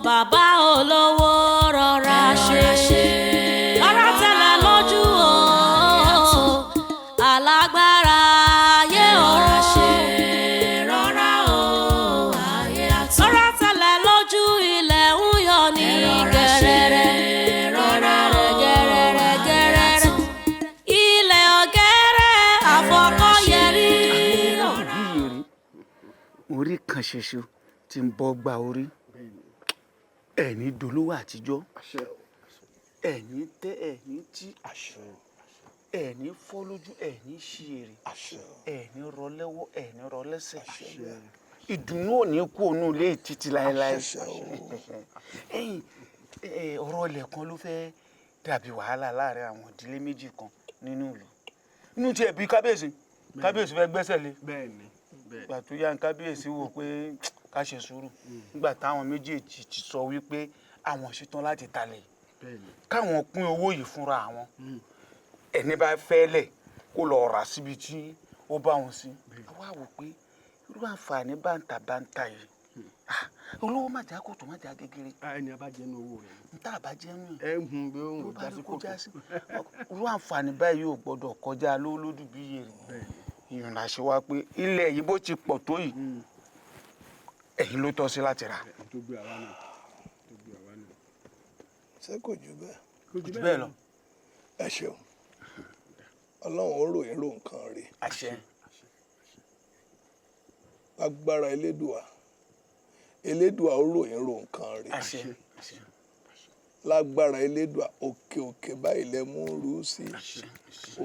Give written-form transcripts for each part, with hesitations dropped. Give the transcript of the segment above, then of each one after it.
Bàbá olówó, rọra ṣe, rọra tẹ̀lẹ̀ lójú o, alágbára ayé o. Rọra ṣe, rọra o, ayé àtọ̀. Rọra tẹ̀lẹ̀ lójú, ilẹ̀ ń yọ ní gẹ̀rẹ́rẹ́ gẹ̀rẹ́rẹ́ gẹ̀rẹ́rẹ́ gẹ̀rẹ́rẹ́, ilẹ̀ ọ̀gẹ́rẹ́ àfọkọ́yẹrí. Orí kan ṣoṣo tí ń bọ́ gba orí, ẹ̀ní dolówó àtijọ́, ẹ̀ní tẹ́, ẹ̀ní tí, ẹ̀ní fọ́ lójú, ẹ̀ní ṣiyèrè, ẹ̀ní rọ lẹ́wọ́, ẹ̀ní rọ lẹ́sẹ̀. Ìdùnnú ò ní kú ònú ilé títí láéláé. Ẹ̀yìn ọ̀rọ̀ ilẹ̀ kan ló fẹ́ dàbí wàhálà láàrin àwọn ìdílé méjì kan nínú ìlú. Inú tiẹ̀ bí kábíyèsí, kábíyèsí fẹ́ gbẹ́sẹ̀ lé. Gbà tó yá ní kábíyèsí wò pé ká ṣe sùúrù nígbà táwọn méjèèjì ti sọ wípé àwọn ṣetán láti talẹ̀, káwọn pín owó yìí fúnra àwọn. Ẹni bá fẹ́ lẹ̀, kó lọ rà síbi tí ó bá wọn sí. Àwa wò pé irú àǹfààní bàǹtàbàǹtà yìí, ah, olówó má jà kòtò, má jà gegere. Ẹni a bá jẹ́ nu owó rẹ̀. N tá a bá jẹ́ nù ẹ ń hun bí òun ló ò bá já ní sí kó kòtò. Já sí. Irú àǹfààní báyìí ò gbọ́dọ̀ kọjá lólódù bí yèrè. Ìyọ̀n la ṣe wá pé ilẹ̀ yìí, bó ti pọ̀ tó yìí, ẹ̀yin ló tọ́ sí láti rà. Tó gbé àwa nù, tó gbé àwa nù. Ṣé kò jù bẹ́ẹ̀? Kò jù bẹ́ẹ̀ lọ. Ẹ ṣeun, Ọlọ́run ó ròyìn rò nǹkan rè. Àṣẹ. Agbára Elédùà, Elédùà ó ròyìn rò nǹkan rè. Àṣẹ, àṣẹ. Lágbára Elédùà, òkè òkè báyìí lẹ mú rú sí,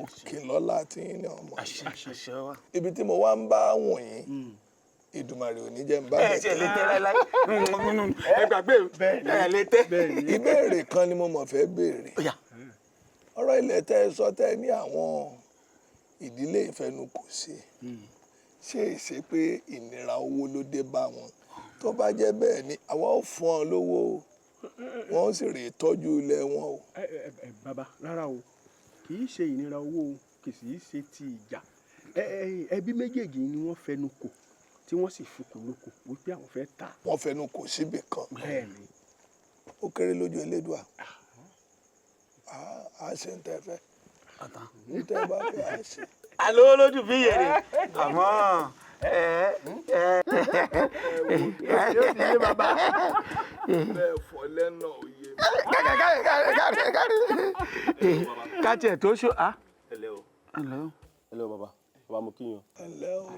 òkè lọ́lá tí ń ní ọmọ. Àṣẹ, àṣẹ wa. Ibi tí mo wá ń bá wọ̀nyí, Ìdùmarè ò ní jẹ́ ń bá Ẹ bẹ̀. tiẹ̀ lè tẹ́ láéláé, ẹ gbàgbé, ẹ lè tẹ́. Ìbéèrè kan ni mo mọ̀ fẹ́ béèrè. Ó yá. Ọ̀rọ̀ ilẹ̀ tẹ́ ẹ sọ, tẹ́ ẹ ní àwọn ìdílé ìfẹnukò sí, ṣé ìṣe pé ìnira owó ló dé bá wọn? Tó bá jẹ́ bẹ́ẹ̀ ni, àwa ò fún ọ lówó o, wọ́n ó sì rè tọ́jú ilẹ̀ wọn o. Ẹ ẹ ẹ bàbá, rárá o, kì í ṣe ìnira owó o, kì í sì ṣe ti ìjà. Ẹ ẹ ẹbí méjèèjì ni wọ́n fẹnu kò, tí wọ́n sì fikùn lukùn wípé àwọn fẹ́ tà. Wọ́n fẹnu kò síbì kan. Bẹ́ẹ̀ni. Ó kéré lójú Elédùà, á ṣe ń tẹ́ fẹ́, ń tẹ́ bá fẹ́, á ṣe. Àlọ́ lójú bí yèrè, àmọ́ ẹ ẹ Yóò ti yé bàbá. Bẹ́ẹ̀ fọ́ lẹ́nà òye mi. Ká tiẹ̀ tó ṣó a. Hello. Hello. Hello bàbá, bàbá, mo kí yín o. Ẹ ǹlẹ́ o,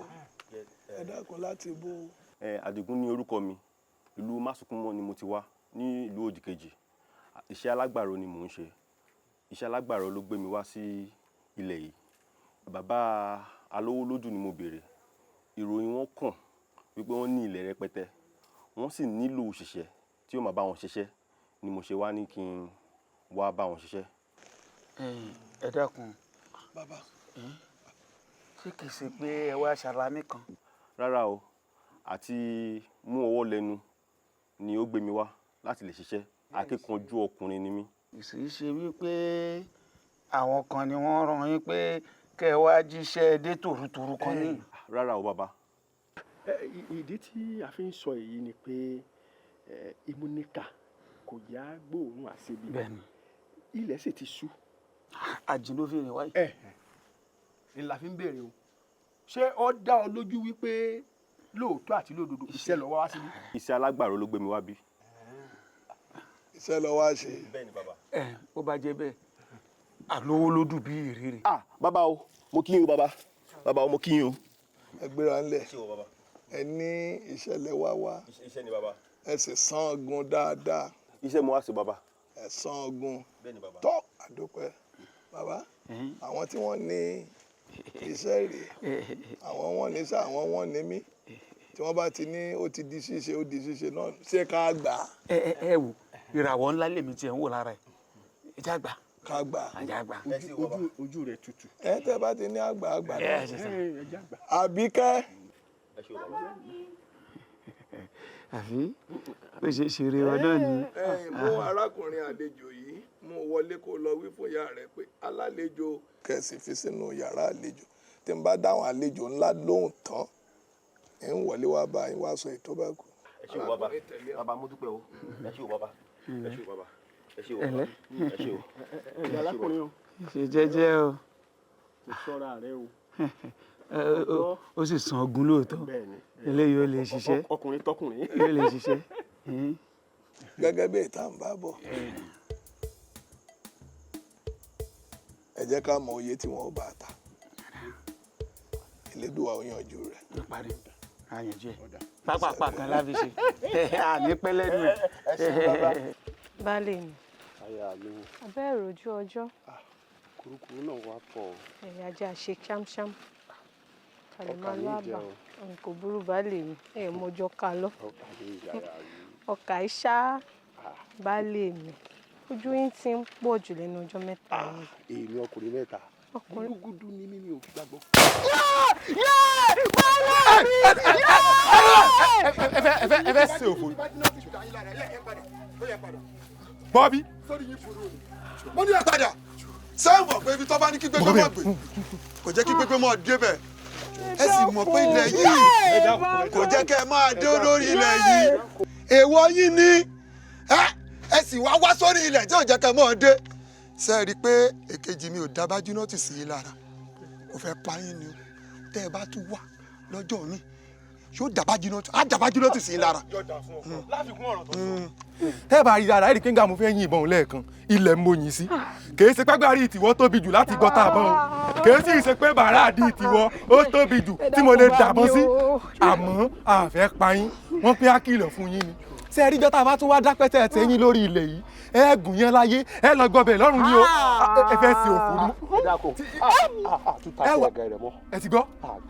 ẹ dákun, láti bó o? Ẹ Àdìgún ní orúkọ mi. Ìlú Másùnkúnmọ́ ni mo ti wá ní ìlú Òdìkejì. Iṣẹ́ alágbàro ni mò ń ṣe. Iṣẹ́ alágbàro ló gbé mi wá sí ilẹ̀ yìí. Bàbá Alówólódù ni mo béèrè. Ìròyìn wọn kàn wípé wọ́n ní ilẹ̀ rẹpẹtẹ, wọ́n sì nílò òṣìṣẹ́ tí ó máa bá wọn ṣiṣẹ́, ni mo ṣe wá ní kí n wá bá wọn ṣiṣẹ́. Ẹ dákun. Bàbá. Ṣé kìí ṣe pé ẹ wá ṣàlámì kan? Rárá o, àti mú ọwọ́ lẹ́nu ni ó gbé mi wá láti lè ṣiṣẹ́. Akíkanjú ọkùnrin ni mí. Kì í ṣe wípé àwọn kan ni wọ́n rán yín pé kẹ́ ẹ wá jíṣẹ́ dé tòrutòru kan ní? Rárá o, bàbá. Ìdí tí a fi ń sọ èyí ni pé ìmúníkà kò yá gbóòórùn àṣebi. Bẹ́ẹ̀ni. Ilẹ̀ sì ti ṣú. Àjìn ló fi rìn wáyé. Ẹ ẹ la fi ń béèrè o, ṣé ó dá ọ lójú wípé lóòótọ́ àti lódodo iṣẹ́ lọ wá wá síbí? Iṣẹ́ alágbàro ló gbé mi wá bí. Iṣẹ́ lọ wá ṣe. Bẹ́ẹ̀ni, bàbá. Ẹ bó bá jẹ́ bẹ́ẹ̀, Alówólódù bí ìrèrè. Ah, bàbá o, mo kí yín o. Bàbá, bàbá o, mo kí yín o. Ẹ gbéra ńlẹ̀. Ṣé o, bàbá? Ẹ ní ìṣẹ̀lẹ̀ wá wá. Iṣẹ́ ni, bàbá. Ẹ sì san ogun dáadáa. Iṣẹ́ mo wá sí, bàbá. Ẹ san ogun. Bẹ́ẹ̀ni, bàbá. Tọ́ àdópẹ́, bàbá. Àwọn tí wọ́n ní iṣẹ́ rèé, àwọn wọ́n ní sá, àwọn wọ́n ní mí. Tí wọ́n bá ti ní ó ti di ṣíṣe, ó di ṣíṣe náà. Ṣé ká gbà á? Ẹ ẹ ẹ wò, ìràwọ̀ ńlá lèmi tiẹ̀ ń wò lára ẹ̀. Ẹ já gbà. Ká gbà á. Ẹ já gbà. Ojú rẹ̀ tutù. Ẹ tẹ́ bá ti ní àgbà, àgbà Ẹ náà. ṣe sàn. Ẹ já gbà. Àbíkẹ́. Ẹ ṣé o, bàbá. Àfi bó ṣe ṣeré wọn náà ni. Ẹ mú arákùnrin àlejò yìí, mú wọlé, kó lọ wí fún ìyá rẹ pé alálejò kẹsì fi sínú yàrá àlejò. Tí n bá dáhùn àlejò ńlá lóhùn tán, ẹ ń wọlé wá bá yín wá sọ ètò bá kù. Ẹ Ẹ ṣé o bàbá, bàbá mo dúpẹ́ o, ẹ ṣé o bàbá, ẹ ṣé o bàbá, ẹ ṣé o bàbá, ẹ ṣé o. Ẹ ǹlẹ́ arákùnrin o. Ṣe jẹ́jẹ́ o. Kò sọ́ra rẹ o. Ó sì san ogun lóòótọ́. Eléyìí ó lè ṣiṣẹ́. Ọkùnrin tọkùnrin. Yóò lè ṣiṣẹ́. Gẹ́gẹ́ bí ìta ń bá bọ̀, ẹ jẹ́ ká mọ iye tí wọ́n bá ta. Elédùà ó yanjú rẹ̀. Ó parí, a yanjú ẹ̀ pápápá kan láfi ṣe, àní pẹ́ lẹ́nu ẹ̀. Baálé mi, Aya mi. Abẹ́ ìrojú ọjọ́. Kurukuru náà wà pọ̀. Ẹ̀yà ajá ṣe ṣámṣám. Kàlẹ́ Ọkà máa ní lọ ìjẹ àbá. o. N kò burú, baálé mi, ẹ̀ mọjọ́ ká lọ. Ọkà ní ìjẹ, aya mi. Ọkà ìṣá, baálé mi. Ojú yín ti ń pọ̀ jù lẹ́nu ọjọ́ mẹ́ta yìí. Èmi ọkùnrin mẹ́ta. Ọkùnrin. Gúdúgúdú ni mímí ò gbàgbọ́. Ẹ fẹ́ ṣe òfò. Bọ́bí. Mo ní ẹ padà sẹ́wọ̀n mọ̀ pé ibi tó bá ní kí gbégbé mọ̀ gbé kò jẹ́ kí gbégbé mọ̀ débẹ̀. Ẹ sì mọ̀ pé ilẹ̀ yìí kò jẹ́ kẹ́ ẹ máa dé lórí ilẹ̀ yìí. Èèwọ̀ yín ni ẹ sì wá wá sórí ilẹ̀ tí ò jẹ́ kẹ́ ẹ mọ̀ dé. Ṣe é rí i pé èkejì mi ò dábàá júnà tì sí i lára? Kò fẹ́ pa yín ni o. Tẹ́ ẹ bá tún wà lọ́jọ́ mi, yóò dábàá júnà tì á dábàá júnà tì sí i lára. Láfikún ọ̀rọ̀ tó sọ. Tẹ́ ẹ bá rí dáadáa, ẹ rí i pé ńgbà mo fẹ́ yin ìbọn lẹ́ẹ̀kan, ilẹ̀ ń mo yìn sí. Kìí ṣe pẹ́gbárí ìtìwọ́ tóbi jù láti gbọ́ tá a bọ́n o. Kìí sì ṣe pé bàrà àdí ìtìwọ́ ó tóbi jù tí mo lè dàbọn sí. Àmọ́ àfẹ́ pa yín, wọ́n pé á kìlọ̀ fún yín ni. Ṣé ẹ rí jọ́tà bá tún wá dápẹ́tẹ́ ẹ̀ tẹ́yìn lórí ilẹ̀ yìí? Ẹ gùn yẹn láyé, ẹ lọ gbọ́bẹ̀ lọ́rùn ni o. Ẹ fẹ́ ṣe òfò ni. Ẹ wà ẹ ti gbọ́,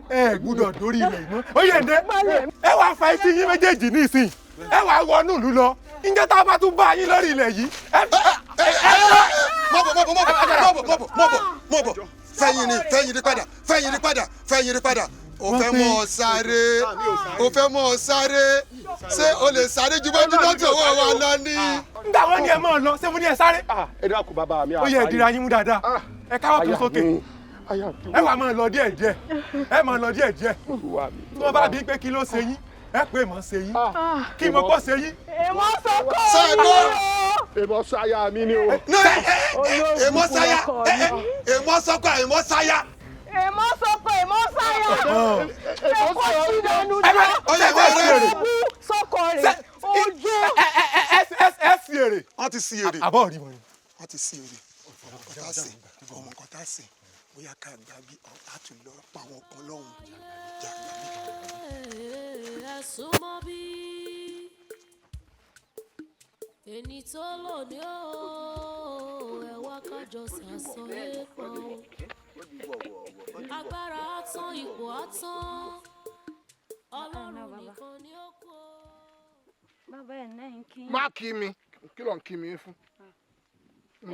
ẹ gbúdọ̀ dórí ilẹ̀ yìí mọ́. Ó yẹ ǹdẹ́, ẹ wàá fa etí yín méjèèjì ní ìsìn, ẹ wàá wọnú ìlú lọ. Ǹjẹ́ tá a bá tún bá yín lórí ilẹ̀ yìí? Mọ̀bọ̀ mọ̀bọ̀ mọ̀bọ̀ mọ̀bọ̀ mọ̀bọ̀ mọ̀bọ̀ mọ̀bọ̀, fẹ́yìn ni, fẹ́yìn ni padà, fẹ́yìn ni padà, fẹ́yìn ni padà. O fẹ́ mọ̀ ọ́ sáré, o fẹ́ mọ̀ ọ́ sáré. Ṣé o lè sáré ju bá jùlọ tí owó wa lọ ní. Nígbà wọn ni ẹ máa lọ, ṣé mo ní ẹ sáré? Ẹ dákun bàbá mi. Ó yẹ ìdíra yín mú dáadáa. Ẹ káwọ́ tó sókè. Ẹ wàá máa lọ díẹ̀ díẹ̀. Ẹ máa lọ díẹ̀ díẹ̀. Tí wọ́n bá bí pé kí ló ṣe yín, ẹ pé mọ̀ ṣe yín. Kí mo kọ́ ṣe yín. Èmọ̀ sọ́kọ̀ Ṣẹ́gun. Èmọ̀ sáyà mi ni o. Èmọ̀ sáyà, èmọ̀ sọ́kọ̀, èmọ̀ sáyà. Èmọ̀ sọ́kọ̀, èmọ̀ sáyà. Èkó sí dànù náà. Ọyẹ ìwé rẹ̀. Sọ́kọ̀ rẹ̀ ojú. Ẹ sí èrè. Wọ́n ti sí èrè. Àbọ̀ rí wọn ni. Wọ́n ti sí èrè. Ọ̀tá sí, ọmọ nǹkan tá sí. Bóyá ká gbà bí ọ̀tá tún lọ pa àwọn kan lọ́hùn. Jà gbà bí. Ẹ súnmọ́ bí ẹni tó lò ní o, ẹ wá kájọ sàsọyé pọ̀. Agbára á tán, ipò á tán, Ọlọ́run nìkan ni ó kù o. Bàbá ẹ̀ náà ń kí. Má kí mi, kí ló ń kí mi fún?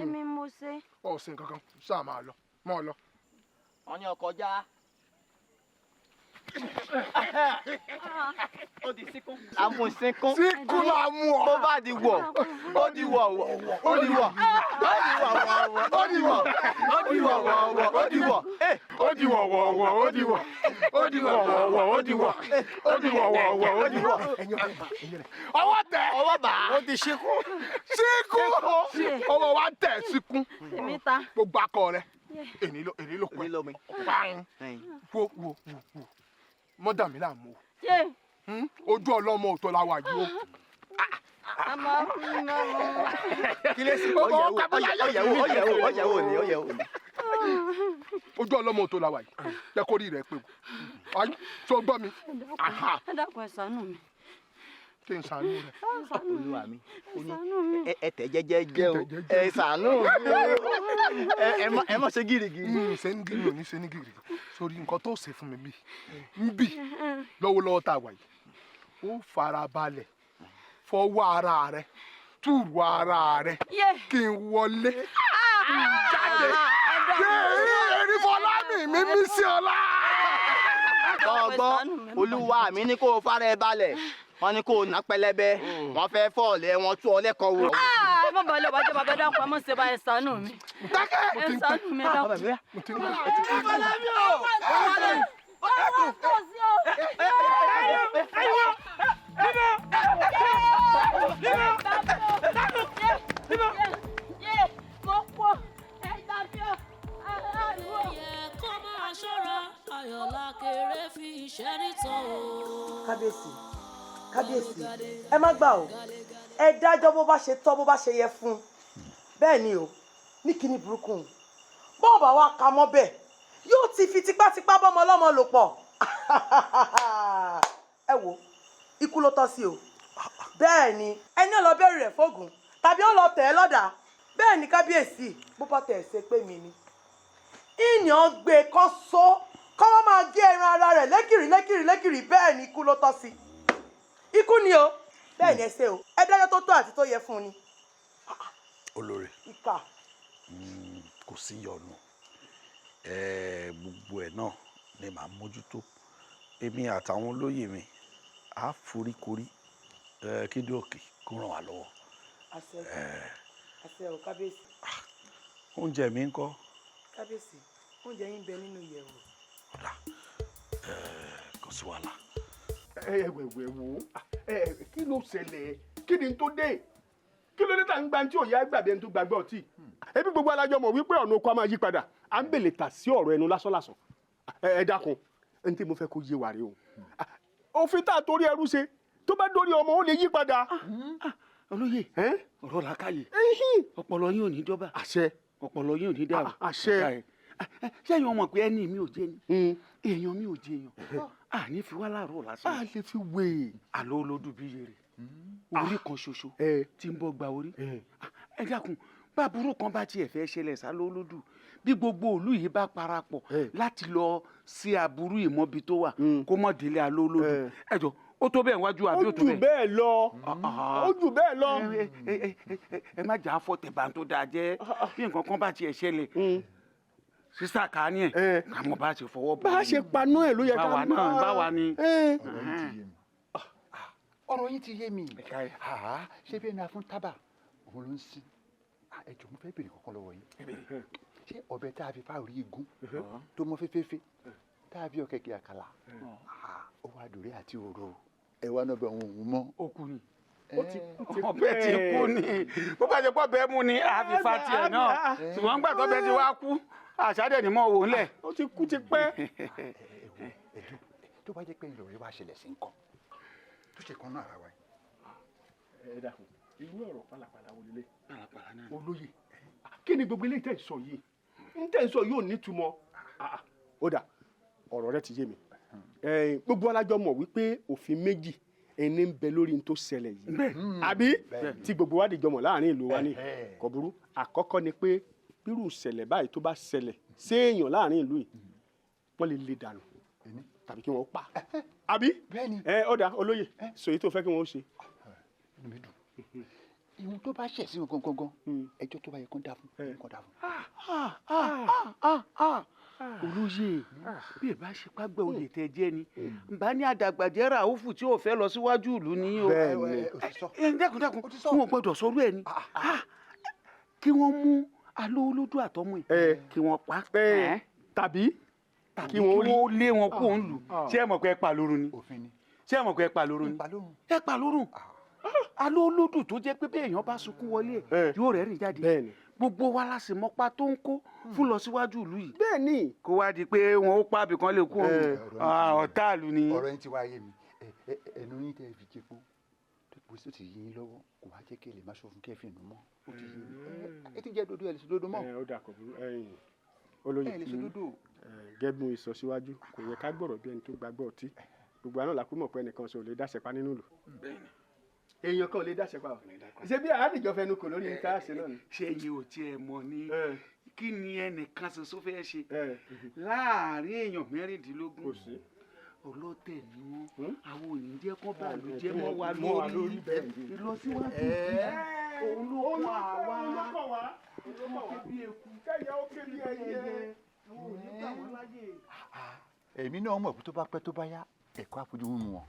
Èmi mo ṣe. Ọ ṣe nǹkan kan, ṣáà máa lọ, máa lọ. Wọ́n ní ọkọ̀ já. Ó di síkún. Àmú síkún. Síkún la mú ọ. Bó bá di wọ̀, ó di wọ̀ wọ̀, ó di wọ̀, ó di wọ̀ wọ̀, ó di wọ̀, ó di wọ̀ wọ̀ wọ̀, ó di wọ̀. Ó di wọ̀ wọ̀ wọ̀, ó di wọ̀, ó di wọ̀ wọ̀ wọ̀, ó di wọ̀, ó di wọ̀ wọ̀ wọ̀, ó di wọ̀. Ọwọ́ tẹ̀. Ọwọ́ bá. Ó di síkún. Síkún. Ọwọ́ wa tẹ̀ síkún. Èmi ta. Gbogbo akọ rẹ. Èní ló èní ló pẹ́. Pààrùn. Wo wo wo wo. Mọ́dà mi láàmú o. Ojú ọlọ́mọ òtọ́ la wà yìí o. Kí lè sí? Ọ̀yẹ̀wò ọ̀yẹ̀wò ọ̀yẹ̀wò ni ọ̀yẹ̀wò ni. Ojú ọlọ́mọ òtọ́ la wà yìí. Jẹ́ kó rí rẹ̀ pé o. Ayé tó gbọ́ mi. Ẹ dákun, ẹ ṣàánú mi. Kí n ṣàánú rẹ. Olúwa mi, ẹ tẹ̀ jẹ́jẹ́ o, ẹ ṣàánú mi o, ẹ má ṣe gírígírí. Ṣe ní gírí, òní ṣe ní gírígírí. Sórí nǹkan tó ṣe fún mi bí ń bì lọ́wọ́lọ́wọ́ tá a wà yìí, ó farabalẹ̀ fọwọ́ ara rẹ túrú ara rẹ kí n wọlé kí n jáde kí erífọlámì mi mí sí ọlá. Ọgbọ́n olúwa mi ní kó o fara ẹ balẹ̀, wọ́n ní kó o ná pẹlẹbẹ, wọ́n fẹ́ fọ́ọ̀lẹ́ wọn tú ọ lẹ́kọ̀ọ́ wò. Ẹ má balẹ̀ wájú bàbá, dákun, ẹ má ṣe bá, ẹ ṣàánú mi. Dákẹ́. Ẹ ṣàánú mi, ẹ dákun. Ẹ Kábíyèsí, kábíyèsí, ẹ má gbà o, ẹ dájọ́ bó bá ṣe tọ́, bó bá ṣe yẹ fún un. Bẹ́ẹ̀ ni o, ní kíní burúkú bọ́ọ̀ bá wa ka mọ́ bẹ́ẹ̀, yóò ti fi tipátipá bọ́mọ ọlọ́mọ lò pọ̀. Ẹ wo, ikú ló tọ́ sí o. Bẹ́ẹ̀ ni, ẹni ó lọ bẹ̀rù rẹ̀ fóògùn tàbí ó lọ tẹ̀ ẹ́ lọ́dà. Bẹ́ẹ̀ ni kábíyèsí, bó bá tẹ̀ ẹ́ ṣe pé mi ni ìyàn gbé kán so kọ́ wọ́n máa gé ẹran ara rẹ̀ lẹ́kìrì lẹ́kìrì lẹ́kìrì. Bẹ́ẹ̀ ni, ikú ló tọ́ sí, ikú ni o. Bẹ́ẹ̀ ni, ẹ ṣe o, ẹ dájọ́ tó tó àti tó yẹ fún un ni. Olórí. Ìkà. Kò sí yọnu, gbogbo ẹ náà ni màá mójútó. Èmi àtàwọn olóyè mi á foríkorí kíndé òkè kó ràn wá lọ́wọ́. Àṣẹ, àṣẹ o, kábíyèsí. Oúnjẹ mi ń kọ́? Kábíyèsí, oúnjẹ yín bẹ nínú ìyẹ̀wò. Kò sí wàhálà. Ẹ wẹ wẹ wo, ẹ kí ló ṣẹlẹ̀? Kí ni tó dé? Kí ló dé tá ń gba tí òye àgbàbí ẹni tó gbàgbọ́ ọtí? Ebi gbogbo alájọ mọ̀ wípé ọ̀nà oko a máa yí padà, à ń bèlè tà sí ọ̀rọ̀ ẹnu lásán lásán. Ẹ dákun, ẹni tí mo fẹ́ kó yé wa rèé o, òfin tá a torí ẹrú ṣe, tó bá dórí ọmọ, ó lè yí padà. Olóyè, ọ̀rọ̀ làákàyè, ọpọlọ yín ò ní dọ́bà. Àṣẹ. Ọpọlọ yín ò ní dàrú. Àṣẹ. Sẹ́yìn ọmọ pé ẹni mi ò jẹ́ ni èèyàn mi ò jẹ́ èèyàn, à ní fi wá láàárọ̀ lásán. A lè fi wé. Àlọ́ olódù bí yèrè orí kan ṣoṣo tí ń bọ́ gba orí. Ẹ dákun, báburú kan bá tiẹ̀ fẹ́ ṣẹlẹ̀ sálọ́ olódù, bí gbogbo ìlú yìí bá parapọ̀ láti lọ sí aburú ìmọ̀bi tó wà, kó mọ̀ délé àlọ́ olódù, ẹ jọ, ó tó bẹ́ẹ̀ wájú àbí ó tó Ó jù bẹ́ẹ̀? bẹ́ẹ̀ lọ, ó jù bẹ́ẹ̀ lọ. Ẹ má jà á fọ tẹ̀bà tó dáa jẹ́. Bí nǹkan kan bá tiẹ̀ ṣẹlẹ̀ sísá ká ní ẹ̀ káwọn bá ṣe fọwọ́ bọ̀. Bá a ṣe panú ẹ̀ ló yẹ ká Báwa náà báwa ni. Ọ̀rọ̀ yín ti yé mi. Ṣé bí ẹni afún tábà òun ló ń sin? Ẹ jọ̀ọ́, mo fẹ́ béèrè kankan lọ́wọ́ yín. Ṣé ọbẹ̀ tá a fi fáwọn igun tó mọ́ fẹ́fẹ́fẹ́, tá a fi ọ̀kẹ́kẹ́ àkàlà, ó wá dòrí àti òru, ẹ wá náà bẹ òun òun mọ́. Ó kú ni. Ó ti kú ti Ọbẹ̀ ti kú ni. Bó bá ṣe pọ̀ bẹ́ẹ̀ mú ni a fi fa tiẹ̀ náà, ṣùgbọ́n gbà tó bẹ́ẹ̀ ti wá kú, àṣà dẹ̀ ni mọ́ wò ń lẹ̀. Ó ti kú ti pẹ́. Tó bá jẹ́ pé ìlọrin wá ṣẹlẹ̀ sí nǹkan tó ṣe kan náà ara wa yìí. Ẹ dákun, irú ọ̀rọ̀ pálapàla wo lélẹ̀? Pálapàla náà. Olóyè, kí ni gbogbo eléyìí tẹ̀ ń sọ yìí? Ń tẹ̀ ń sọ yóò nítumọ̀. Ó dà, ọ̀rọ̀ rẹ ti yé mi. Gbogbo alájọ mọ̀ wípé òfin méjì ẹni ń bẹ lórí n tó ṣẹlẹ̀ yìí, àbí tí gbogbo wa dìjọ mọ̀ láàrin ìlú wa ní kò burú. Àkọ́kọ́ ni pé bírú ìṣẹ̀lẹ̀ báyìí tó bá ṣẹlẹ̀ séèyàn láàrin ìlú yìí, wọ́n lè lè dànù tàbí kí wọ́n pa, àbí? Ẹ ó dà, olóyè, sọ èyí tó fẹ́ kí wọ́n ó ṣe. Inú mi dùn. Ìhun tó bá ṣẹ̀ sí wọn gangan, ẹjọ́ tó bá yẹ kó dá fún, kó dá fún. Olóyè, bí ẹ bá ṣe pàgbẹ́ oyè tẹ jẹ́ ni nbá ní àdàgbàjẹ́ ràúfù tí ò fẹ́ lọ síwájú ìlú ni o. Ẹ dákun dákun, wọn ò gbọ́dọ̀ sọ̀rọ̀ ẹ ni kí wọ́n mú alówólódù àtọmọ ẹ kí wọ́n pa tàbí kí wọ́n lé wọn kó ń lù. Ṣé ẹ mọ̀ pé ẹ pa lóru ni? Ṣé ẹ mọ̀ pé ẹ pa lóru ni? Ẹ pa lóru. Alówólódù tó jẹ́ pé bí èèyàn bá sunkún wọlé ẹ yóò rẹ́rìn jáde, gbogbo wa la sì mọ́pá tó ń kó fún lọ síwájú ìlú yìí. Bẹ́ẹ̀ni. Kó wá di pé wọn ó pa abìkan lè kú òun, ọ̀tá ìlú ni. Ọ̀rọ̀ yín ti wá yé mi. Ẹnu yín tẹ́ fi jẹ́pó tó kò sí ti yí yín lọ́wọ́, kò wá jẹ́ kí ẹ lè má sọ fún kí ẹ fi nù mọ́. Ó ti yé mi. Ẹ ti jẹ́ dodo, ẹ lè sọ dodo mọ́. Ẹ ó dà, kò burú. Ẹ̀yin olóyè, Ẹ lè sọ dodo. Gẹ́gẹ́ bí mo sọ síwájú, kò yẹ ká gbọ̀rọ̀ bí ẹni tó gbàgbọ́ ọtí. Gbogbo àná làkú mọ̀ pé ẹnìkan sọ ò lè dáṣẹ pa nínú ìlú. Èèyàn kan ò lè dáṣẹ pa o. Ṣé bí àádìjọ fẹnu kò lórí ní ká ṣe náà ni. Ṣé yìí ò tiẹ̀ mọ̀ ni kí ni ẹnìkan ṣoṣo fẹ́ ṣe láàárín èèyàn 16? Ọlọ́tẹ̀ ni wọ́n, àwọn ò ní jẹ́ kán bá lù jẹ́ mọ́ wa lórí ìlọsíwájú. Òun ló kọ́ àwa Kẹ́yẹ ó ké bí ẹyẹ. Èmi náà mọ̀ pé tó bá pẹ́ tó bá yá, ẹ̀kọ́ àfojú mímu wọn.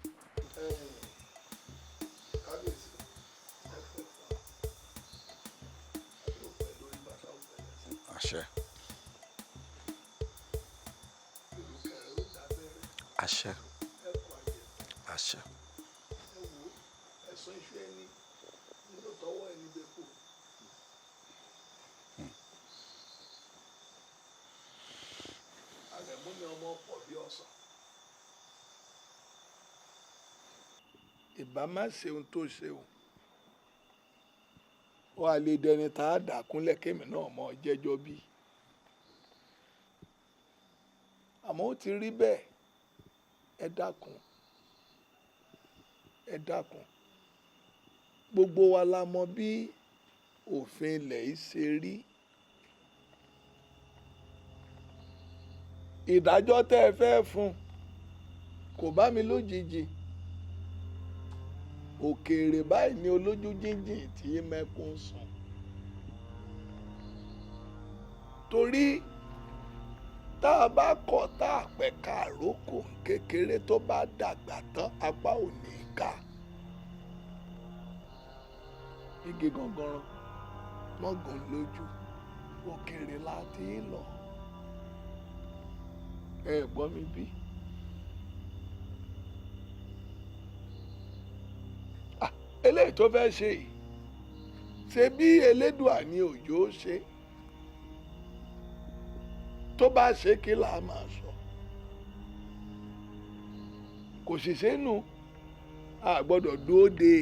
Àṣẹ. Àṣẹ. Àṣẹ. Nínú tọwọ́ ẹni bẹ́ẹ̀ kú. Àrẹ̀mú ni ọmọ pọ̀ bí ọ̀sán. Ìbá má ṣe ohun tó ṣe o. Ó wá lè dẹni tá a dà kúnlẹ̀ kémi náà mọ̀ jẹ́jọ́ bí. Àmọ́ ó ti rí bẹ́ẹ̀. Ẹ dákun, ẹ dákun. Gbogbo wa la mọ̀ bí òfin ilẹ̀ yìí ṣe rí. Ìdájọ́ tẹ́ ẹ fẹ́ fún kò bá mi lójijì. Òkèèrè báyìí ni olójú jíjìn tí mẹ́kún sùn. Torí tá a bá kọ̀ tá a pẹ̀ka àrókò kékeré tó bá dàgbà tán apá ò ní ká. Igi gangan mọ́gàn lójú, òkèèrè la ti ń lọ. Ẹ gbọ́ mi bí? Eléyìí tó fẹ́ ṣe yìí, ṣe bí Elédùà ni òjò ṣe. Tó bá ṣe kí là á máa sọ. Kò sì sínú, a gbọ́dọ̀ dúró de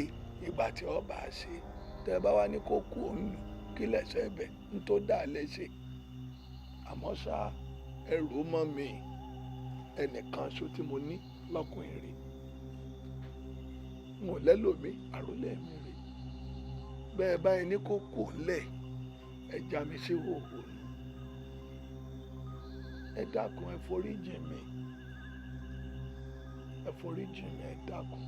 ìgbà tí ó bá ṣe. Tẹ́ bá wá ní kó kú òun lù kí lẹ́sẹ̀ bẹ̀ ń tó dà lẹ́sẹ̀. Àmọ́ ṣá, ẹrù mọ́ mi, ẹnìkan ṣo tí mo ní lọ́kùnrin rè. N ò lẹ́lòmí, àrólé mi rè. Bẹ́ẹ̀ báyìí ní kó kú òun lẹ̀, ẹ já mi sí hòhò nù. Ẹ dákun, ẹ foríjì mi. Ẹ foríjì mi, ẹ dákun.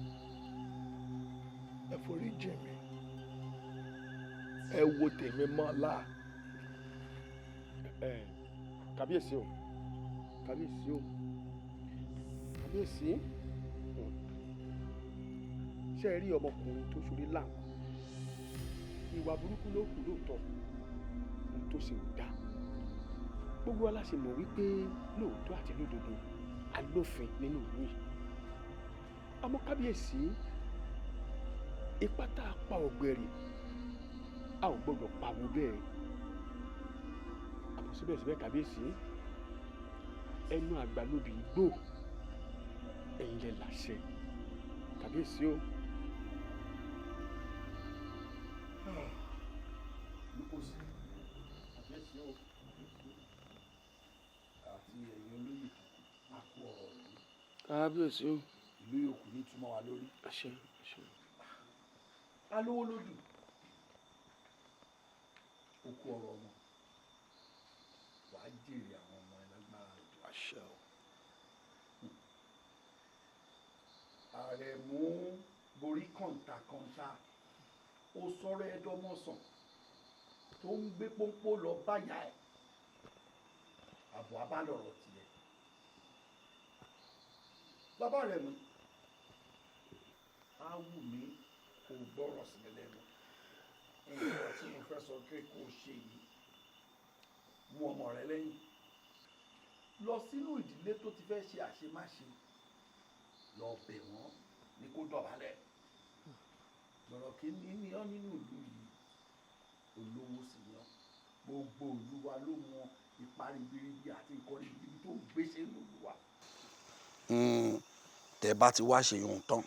Ẹ foríjì mi. Ẹ wo tèmi mọ́ láà. Ẹ kábíyèsí o, kábíyèsí o, kábíyèsí. Ṣé ẹ rí ọmọkùnrin tó ṣorí láǹkó? Ìwà burúkú ló kù lóòótọ́, ohun tó ṣe ò dáa. Gbogbo wa la ṣe mọ̀ wípé lóòótọ́ àti lódodo alófin nínú ìlú yìí. Àmọ́ kábíyèsí, ipá tá a pa ọ̀gbẹ̀rì, a ò gbọ́dọ̀ pawó bẹ́ẹ̀. Àmọ́ síbẹ̀síbẹ̀ kábíyèsí, ẹnu àgbà lóbi igbó, ẹ̀yin lẹ láṣẹ. Kábíyèsí o. Kábíyèsí o. Àti ẹ̀yin olóyè a kú ọ̀rọ̀ yìí. Kábíyèsí o. Ìlú yòókù ní túmọ̀ wa lórí. Àṣẹ, àṣẹ. Alówó lódù. Ó kú ọ̀rọ̀ ọmọ. Wàá jèrè àwọn ọmọ ẹ lágbára òjò. Àṣẹ o. Àrẹ̀mú borí kọ̀ǹtàkọ̀ǹtà. Ó sọ̀rọ̀ ẹ̀dọ́mọ̀sán tó ń gbé pọ́npọ́ lọ báyà ẹ̀. Àbọ̀ abálọ̀rọ̀ tiẹ̀. Bàbá rẹ̀ mú. Á wù mí kó gbọ́rọ̀ sí mi lẹ́nu. Nǹkan tí mo fẹ́ sọ pé kó ṣe yìí. Mú ọmọ rẹ lẹ́yìn. Lọ sínú ìdílé tó ti fẹ́ ṣe àṣemáṣe. Lọ bẹ̀ wọ́n ní kó dọ̀bálẹ̀. Lọ̀rọ̀ kí ní ní ọ́ nínú ìlú yìí. Olówó sì ni ọ́. Gbogbo ìlú wa ló mọ ipa ribiribi àti nǹkan ribiribi tó ń gbéṣẹ́ nínú ìlú wa. Tẹ́ bá ti wá ṣe ohun tán,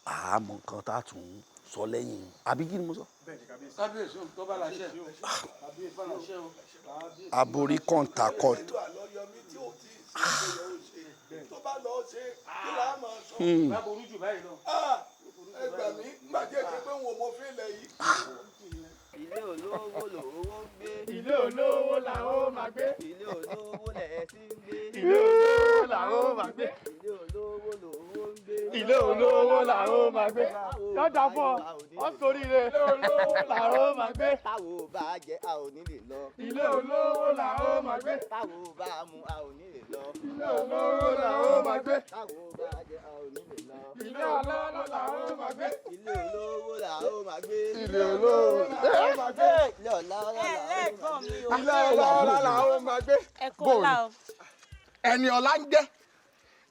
àmọ́ nǹkan tá a tún sọ lẹ́yìn. Àbí kí ni mo sọ? Kábíyèsí o, tó bá láṣẹ. Kábíyèsí o. Aborí kọ̀ǹtà kọ̀ǹtà. Elédùà ló yọ mí tí ò tí ì ṣe é yọ ó ṣe. Tó bá lọ ṣe, kí là á máa sọ? Bá burú jù báyìí lọ. Ẹ gbà mí, nígbà tí èsì pé n ò mọ fílẹ̀ yìí. Ilé olówó lówó ń gbé. Ilé olówó la ó máa gbé. Ilé olówó lẹ̀ sí ń gbé. Ilé olówó la ó máa gbé. Ilé olówó lówó ń gbé. Ilé olówó la ó máa gbé. Yọ̀dà fún ọ, ọ sórí rẹ̀. Ilé olówó la ó máa gbé. Táwo bá jẹ a ò ní lè lọ. Ilé olówó la ó máa gbé. Táwo bá mu a ò ní lè lọ. Ilé olówó la ó máa gbé. Táwo bá jẹ a ò ní lè lọ. Ilé olówó la ó máa gbé. Ilé olówó la ó máa gbé. Ilé olówó la ó máa gbé. Ilé ọlá ọlá la ó máa gbé. Ilé ọlá la ó máa gbé. Ẹ kú ọlá o. Ẹni ọlá ń jẹ́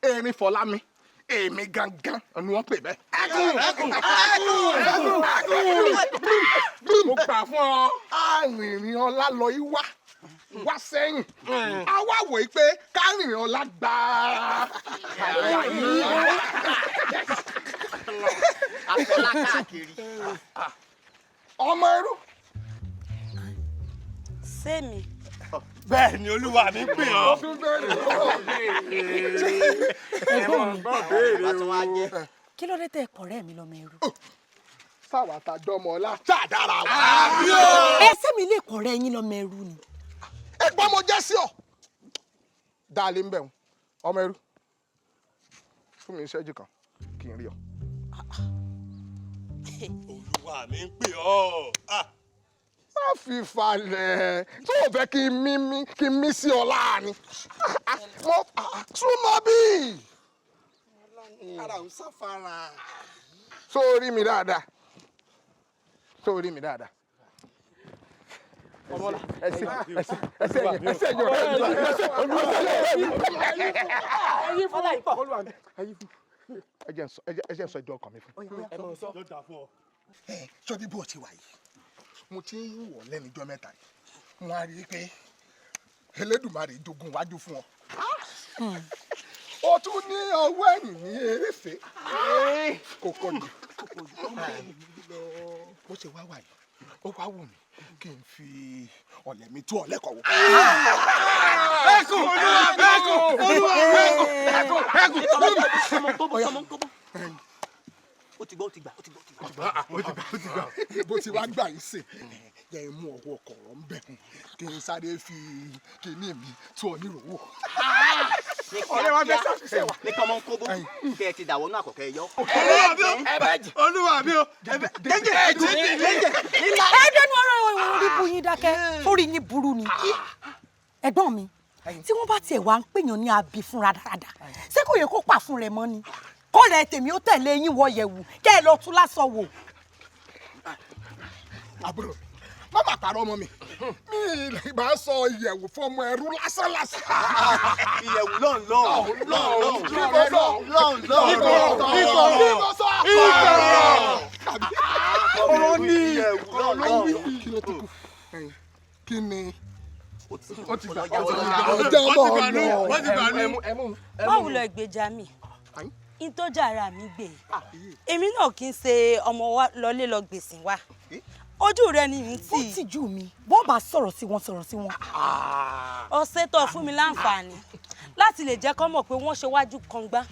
erin Fọlámi, èmi gangan ni wọ́n pè bẹ́ẹ̀. Ẹkùn ẹkùn ẹkùn ẹkùn ẹkùn. fún ọ. Arìnrìn ọlá lọ í wá wá sẹ́yìn, a wá wò í pé kárìnrìn ọlá gbàá. Afọlá káàkiri. Ọmọ ẹrú. Sẹ́mi. Bẹ́ẹ̀ ni olúwa mi pè ọ́. Ẹ̀gbọ́n mi, kí ló dé tẹ ẹ̀kọ́ rẹ̀ mi lọ́mọ ẹrú? Sáwà tá a dọ́mọ ọlá tá a dára wa. Ẹ sẹ́mi lè kọ̀ rẹ̀ yín lọ́mọ ẹrú ni. Ẹ̀gbọ́n mo jẹ́ sí ọ. Dáálé ń bẹ̀ wọ́n, ọmọ ẹrú. Fún mi ìṣẹ́jú kan kí n rí ọ. Olúwa mi ń pè ọ́. Má fi falẹ̀ tó o fẹ́ kí n mí kí n mí sí ọ láàánú. Mo súnmọ́ bí. Ara ń sáfara. Só o rí mi dáadáa? Só o rí mi dáadáa? Ẹsẹ̀ ẹsẹ̀ ẹsẹ̀ ẹsẹ̀ ẹ̀yọ̀ ẹsẹ̀ ẹ̀yìn ẹ jẹ́ n sọ ìjọ ọkàn mi fún. Sọ́dí bó ti wà yìí, mo ti ń wọ̀ lẹ́nu ijọ́ mẹ́ta yìí, mo á rí i pé Elédùmarè jogún wájú fún ọ. O tún ní ọwọ́ ẹ̀yìn ní eréfé kò pọ̀ jù. Bó ṣe wá wà yìí, ó wá wù mí kí n fi ọ̀lẹ̀ mi tú ọ lẹ́kọ̀ọ́ wò. Ẹkùn olúwa ẹkùn olúwa ẹkùn ẹkùn ẹkùn. Ó ti gbọ́, ó ti gbà, ó ti gbọ́, ó ti gbà. Ó ti gbà, ó ti gbà. Bó ti wá gbà yìí sè, jẹ́ n mú ọwọ́ kọ̀ọ̀rọ̀ ń bẹ̀ kí n sáré fi kíní mi tú ọ níròwò. Ọ̀rẹ́ wa fẹ́ sàṣìṣe wa. Ní kọ́mọ́ ń kóbó, kẹ́ ẹ ti dàwọ́ náà kọ̀kẹ́ yọ. Olúwa mi o, jẹ́jẹ́ jẹ́jẹ́. Ẹ dẹnu ọ̀rọ̀ orí bu yín dákẹ́, orí yín burú ni. Ẹ̀gbọ́n mi, tí wọ́n bá tiẹ̀ wá ń pèèyàn ní abi fúnra dáadáa, ṣé kò yẹ kó pa fún rẹ̀ mọ́ ni? Kọ́lẹ̀ tèmi ó tẹ̀lé yín wọ yẹ̀wù kẹ́ ẹ lọ tún lásọ wò. Àbúrò mi, má má parọ́ ọmọ mi, mi lè bá sọ ìyẹ̀wù fọmọ ẹrú lásán lásán. Ìyẹ̀wù lọ́n lọ́n lọ́n lọ́n lọ́n lọ́n lọ́n sọ ìkọ̀rọ̀. Ọ̀rọ̀ ní ìyẹ̀wù lọ́n lọ́n. Kí ló tó kù? Kí ni? Ó ti gbà, ó ti ó gbà, ti gbà, ó ti gbà nú. Báwo lọ ìgbèjà mi? N tó jà ara mi gbé. Èmi náà kì í ṣe ọmọ wa lọlé lọ gbèsè wa. Ojú rẹ ni n tì. Ó tìjú mi, bó bá sọ̀rọ̀ sí wọn sọ̀rọ̀ sí wọn. Ọ̀sẹ̀ tó fún mi láǹfààní láti lè jẹ́ kó mọ̀ pé wọ́n ṣe wájú kàngbá,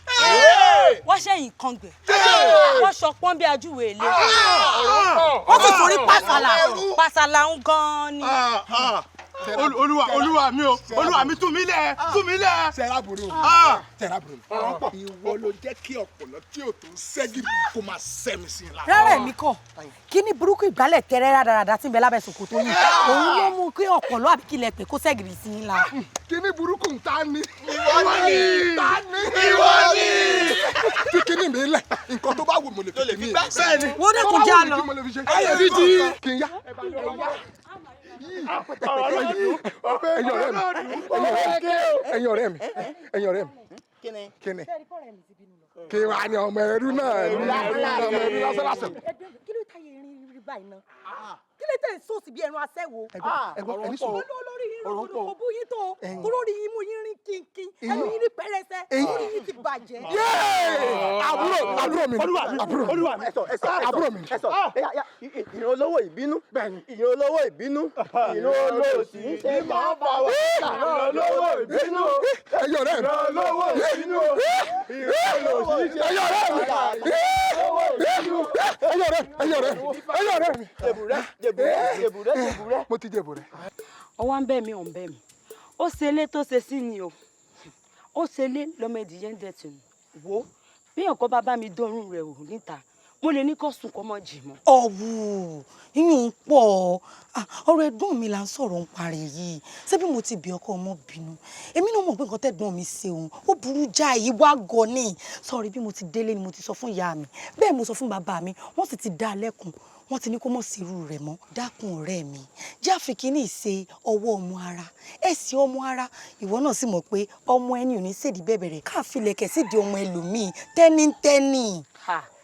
wọ́n ṣẹ̀yìn kàngbẹ̀, wọ́n ṣọpọ́n bí ajúwe ilé. Wọ́n sì torí pàṣàlà. Pàṣàlà ń gan-an ni. Olúwa olúwa mi o, olúwa mi tú mi lẹ̀, tú mi lẹ̀. Sẹ́ra burú, sẹ́ra burú. Ìwọ ló jẹ́ kí ọ̀pọ̀lọ́ tí ò tó ń ṣẹ́gi kó máa sẹ́mi sí i lára. Rárá èmi kọ́, kí ní burúkú ìgbálẹ̀ tẹ́rẹ́ rádaràda tí ń bẹ lábẹ́ ṣòkòtò yìí, òun ló mú kí ọ̀pọ̀lọ́ àbí kílẹ̀ pé kó ṣẹ́gìrì sí i la. Kí ní burúkú ń ta ni? Ìwọ ni. Ta ni? Ìwọ ni. Fi kíní mi lẹ̀, nǹkan tó bá wù mo lè fi kíní mi. Bẹ́ẹ̀ ni. Wọ́n dẹ́kun já lọ. Kí n yá. Ẹ̀yin ọ̀rẹ́ mi, ẹ̀yin ọ̀rẹ́ mi, kíni kí wàá ní ọmọ ẹrú náà ní ọmọ ẹrú lásán lásán. Kí ló táyé irin rí báyìí náà? Kí ló tẹ̀ ń sọ́ọ̀sì bí ẹran aṣẹ́wó? Ẹ̀gbọ́n ẹni sùn. Olórí yín rògbòdò kò bú yín tó, olórí yín mú yín rín kínkín, ẹnu yín rí pẹrẹsẹ, orí yín ti bàjẹ́. Àbúrò àbúrò mi àbúrò mi àbúrò mi. Ìran olówó ìbínú, ìran olówó ìbínú, ìran olóòsì ń ṣe máa bá wa. Ìran olówó ìbínú, Ẹ̀yin ọ̀rẹ́ mi. ìran olówó ìbínú, ìran olóòsì ń ṣe Ẹ̀yin ọ̀rẹ́ mi. Ẹ̀yin ọ̀rẹ́ mi. Ẹ̀yin ọ̀rẹ́ mi. Ẹ̀yin ọ̀rẹ́ mi. Jèbùrẹ́, jèbùrẹ́, jèbùrẹ́, jèbùrẹ́. Mo ti jèbùrẹ́. Ọwọ́ ń bẹ̀ mí, ò ń bẹ̀ mí. Ó ṣe ilé tó ṣe sí ni o. Ó ṣe ilé lọ́mọ ìdíyẹ ń dẹ̀tì nù. Wò ó, bí ọ̀kọ́ bá bá mi dọ́rùn rẹ̀ wò níta, mo lè ní kó sùn kó mọ́ jì mọ́. Ọ̀wù yíyún ń pọ̀. Ọ̀rọ̀ ẹ̀gbọ́n mi là ń sọ̀rọ̀ ń parí yìí. Ṣé bí mo ti bí ọkọ ọmọ bínú? Èmi náà mọ̀ pé nǹkan tẹ́gbọ́n mi ṣe òun ó burú jáì wá gan ni. Sọ̀rí bí mo ti délé ni mo ti sọ fún ìyá mi, bẹ́ẹ̀ mo sọ fún bàbá mi, wọ́n sì ti dá a lẹ́kun, wọ́n ti ní kó mọ̀ sí irú rẹ̀ mọ́. Dákun ọ̀rẹ́ mi, jẹ́ àfikíní ìṣe ọwọ́ ọmọ ara ẹ̀sìn ọmọ ara. Ìwọ náà sì mọ̀ pé ọmọ ẹni ò ní ṣèdí bẹ̀bẹ̀ rẹ̀ káàfilẹ̀kẹ̀ sídìí ọmọ ẹlòmíì tẹ́nítẹ́nì.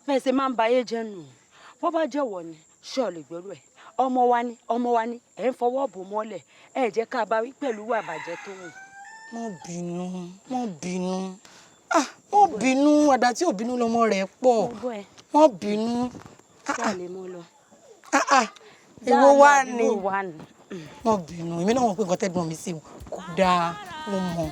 Bẹ́ẹ̀ ṣe máa ń ba ayé jẹ́ nù. Bó bá jẹ́wọ́ ni, ṣé o lè gbèrú ẹ̀? Ọmọ wa ni, ọmọ wa ni, ẹ̀ ń fọwọ́ bò mọ́lẹ̀, ẹ̀ jẹ́ ká bá wí pẹ̀lú ìwà àbàjẹ́ tó wù. Má bínú, má bínú, ah, má bínú, àdá tí ò bínú lọmọ rẹ̀ pọ̀, má bínú. Èwo wá ni? Má bínú, èmi náà mọ̀ pé nǹkan tẹ́gbọ̀n mi sí kò dáa, mo mọ̀.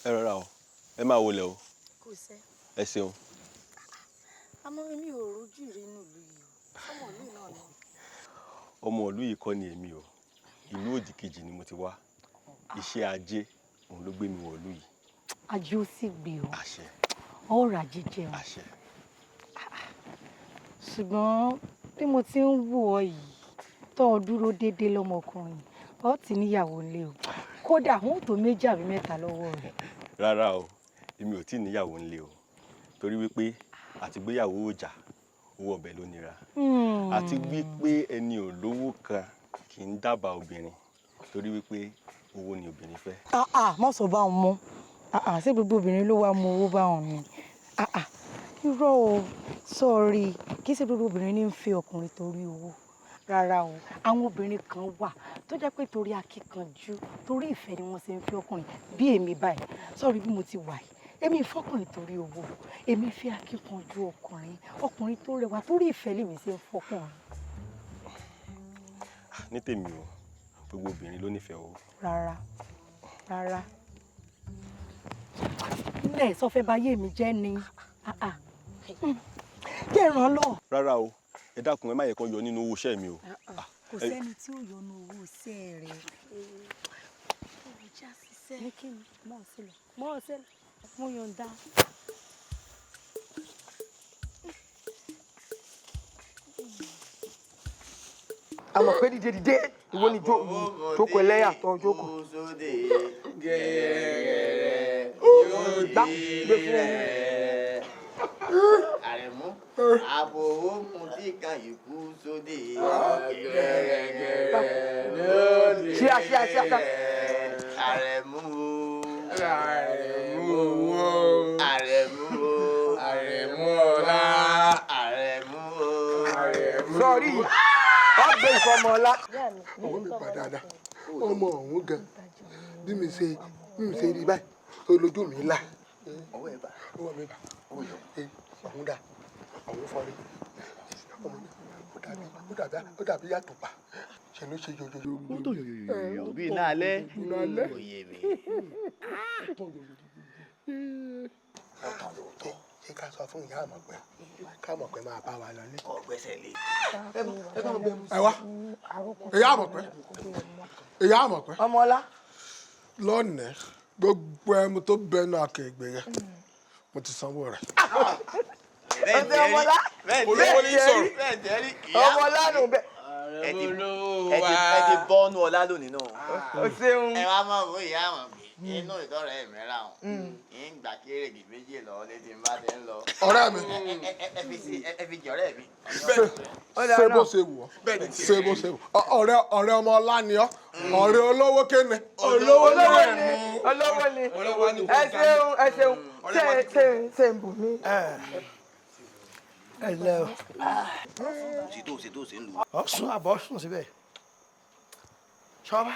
Ẹ rọra o, ẹ máa wọlé o. Kò sẹ́. Ẹ ṣeun. Àmọ́ èmi ò rojú rí inú ìlú yìí o, ọmọ ìlú náà ni. Ọmọ ìlú yìí kọ́ ni èmi o, ìlú òdì kejì ni mo ti wá. Iṣẹ́ ajé òun ló gbé mi wọ̀ ìlú yìí. Ajé ó sì gbé o. Àṣẹ. Ọ̀rọ̀ ajé jẹun. Àṣẹ. Ṣùgbọ́n bí mo ti ń wò ọ yìí, tó o dúró déédéé lọ́mọkùnrin, ọ ti níyàwó ńlé o. Kódà wọn ò tó méjì àbí mẹ́ta lọ́wọ́ rẹ̀. Rárá o, èmi ò tí ì níyàwó ńlé o, torí wípé àtìgbéyàwó ọjà owó ọbẹ̀ ló nira. Àti wípé ẹni ò lówó kan kì í dábàá obìnrin, torí wípé owó ni obìnrin fẹ́. Má sọ bá òun mọ́, ṣé gbogbo obìnrin ló wá mú owó bá òun ni? Irọ́ o, sọ́ọ̀rì, kì í ṣe gbogbo obìnrin ní ń fẹ́ ọkùnrin torí owó. Rárá o, àwọn obìnrin kan wà tó jẹ́ pé torí akíkanjú, torí ìfẹ́ ni wọ́n ṣe ń fẹ́ ọkùnrin bí èmi báyìí. Sọ́ọ̀rì bí mo ti wà yìí, èmi fọkùnrin torí owó, èmi fẹ́ akíkanjú ọkùnrin, ọkùnrin tó rẹwà torí ìfẹ́ lèmi ṣe ń fọkùnrin. Ní tèmi o, gbogbo obìnrin ló nífẹ̀ẹ́ owó. Rárá, rárá. Ilé ìsọfẹ́ bá yé mi jẹ́ ni. Jẹ́ ìrànlọ́ lọ. Rárá o, ẹ dákun, ẹ má yẹ kó yọ nínú owó iṣẹ́ mi o. Kò sẹ́ni tí ó yọnu owó iṣẹ́ rẹ̀. Ní kí ni mọ̀ ọ́ sílẹ̀, mọ̀ ọ́ sílẹ̀, mo yọ̀ǹda. A mọ̀ pé dìde dìde, ìwọ ni jókòó ẹlẹ́yà tó jókòó. Gẹ́gẹ́rẹ́ Gbá gbé fún un. Àrẹ̀mú àfọwọ́mù tí kan ìkú sóde. Gẹ́gẹ́rẹ́ Ṣíà ṣíà ṣíà ṣíà. Àrẹ̀mú o. Àrẹ̀mú o. Àrẹ̀mú o. Àrẹ̀mú ọlá. Àrẹ̀mú o. Sọ̀rí ọgbẹ́ ìfọmọ ọlá. Ọwọ́ mi pa dáadáa, ọmọ ọ̀hún gan bí mi ṣe rí báyìí olójú mi là. Ọwọ́ ẹ bá. Ọwọ́ mi bá. Ọ̀hún dà, ọ̀hún fọ́rí. Ọmọ mi ó dàbí yàtọ̀ pa. Ṣe ló ṣe yòyòyò. Ó tó yòyòyò bí iná alẹ́. Iná alẹ́. Òye mi. Ọ̀tọ̀ lóòótọ́. Ṣé ká sọ fún ìyá àmọ̀pẹ́? Ká àmọ̀pẹ́ máa bá wa lọlé. Ọ̀gbẹ́sẹ̀ lé. Ẹ wá, ìyá àmọ̀pẹ́, ìyá àmọ̀pẹ́. Ọmọọlá. Lónìí, gbogbo ẹmu tó bẹnu àkègbè rẹ, mo ti sanwó rẹ̀. Ọ̀sẹ̀ ọmọọlá. Olówó ní sọ̀rọ̀. Ọmọọlá nù bẹ́ẹ̀. Ẹ ti bọ́nú ọlá lónìí náà. O ṣeun. Ẹ wá máa wo ìyá àwọn inú ìtọ́rẹ̀ mi ra wọn. Ń gbà kéré méjì lọ létí bá ti ń lọ. Ọ̀rẹ́ mi. Ẹ fi jẹ ọ̀rẹ́ mi. Ṣé bó ṣe wù ọ́? Ṣé bó ṣe wù ọ́? Ọ̀rẹ́ ọmọ ọlá ni ọ́. Ọ̀rẹ́ olówó kéne. Olówó ni, olówó ni. Ẹ ṣeun, ẹ ṣeun. Ṣé ṣe ń bù mí? Ẹ lẹ o. Ṣètò ṣètò ṣe ń lù. Ọ̀sùn àbọ̀ sùn síbẹ̀. Ṣọba.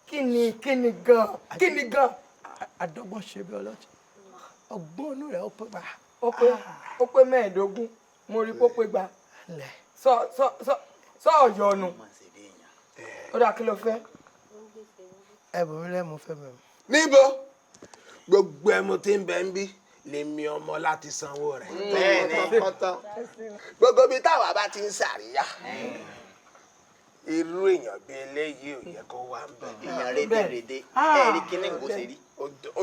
Kí ni kí ni gan? Kí ni gan? Àdọ́gbọ́n ṣe bí ọlọ́tí. Ọgbọ́n inú rẹ̀ ó pé gbà. Ó pé 25, mo rí pé ó pé gbà. Sọ sọ sọ sọ ọ̀yọ́nu. Ó dà, kí ló fẹ́? Ẹ̀bùn mi lẹ́mu fẹ́ mi. Níbo? Gbogbo ẹmu tí ń bẹ ń bí lèmi ọmọ láti sanwó rẹ̀. Bẹ́ẹ̀ni, kọ́tọ́. Gbogbo ibi táwa bá ti ń ṣàríyá, irú èèyàn bíi eléyìí ò yẹ kó wá ń bẹ. Èèyàn rédèrèdè, ẹ rí kíní kò ṣe rí. Ó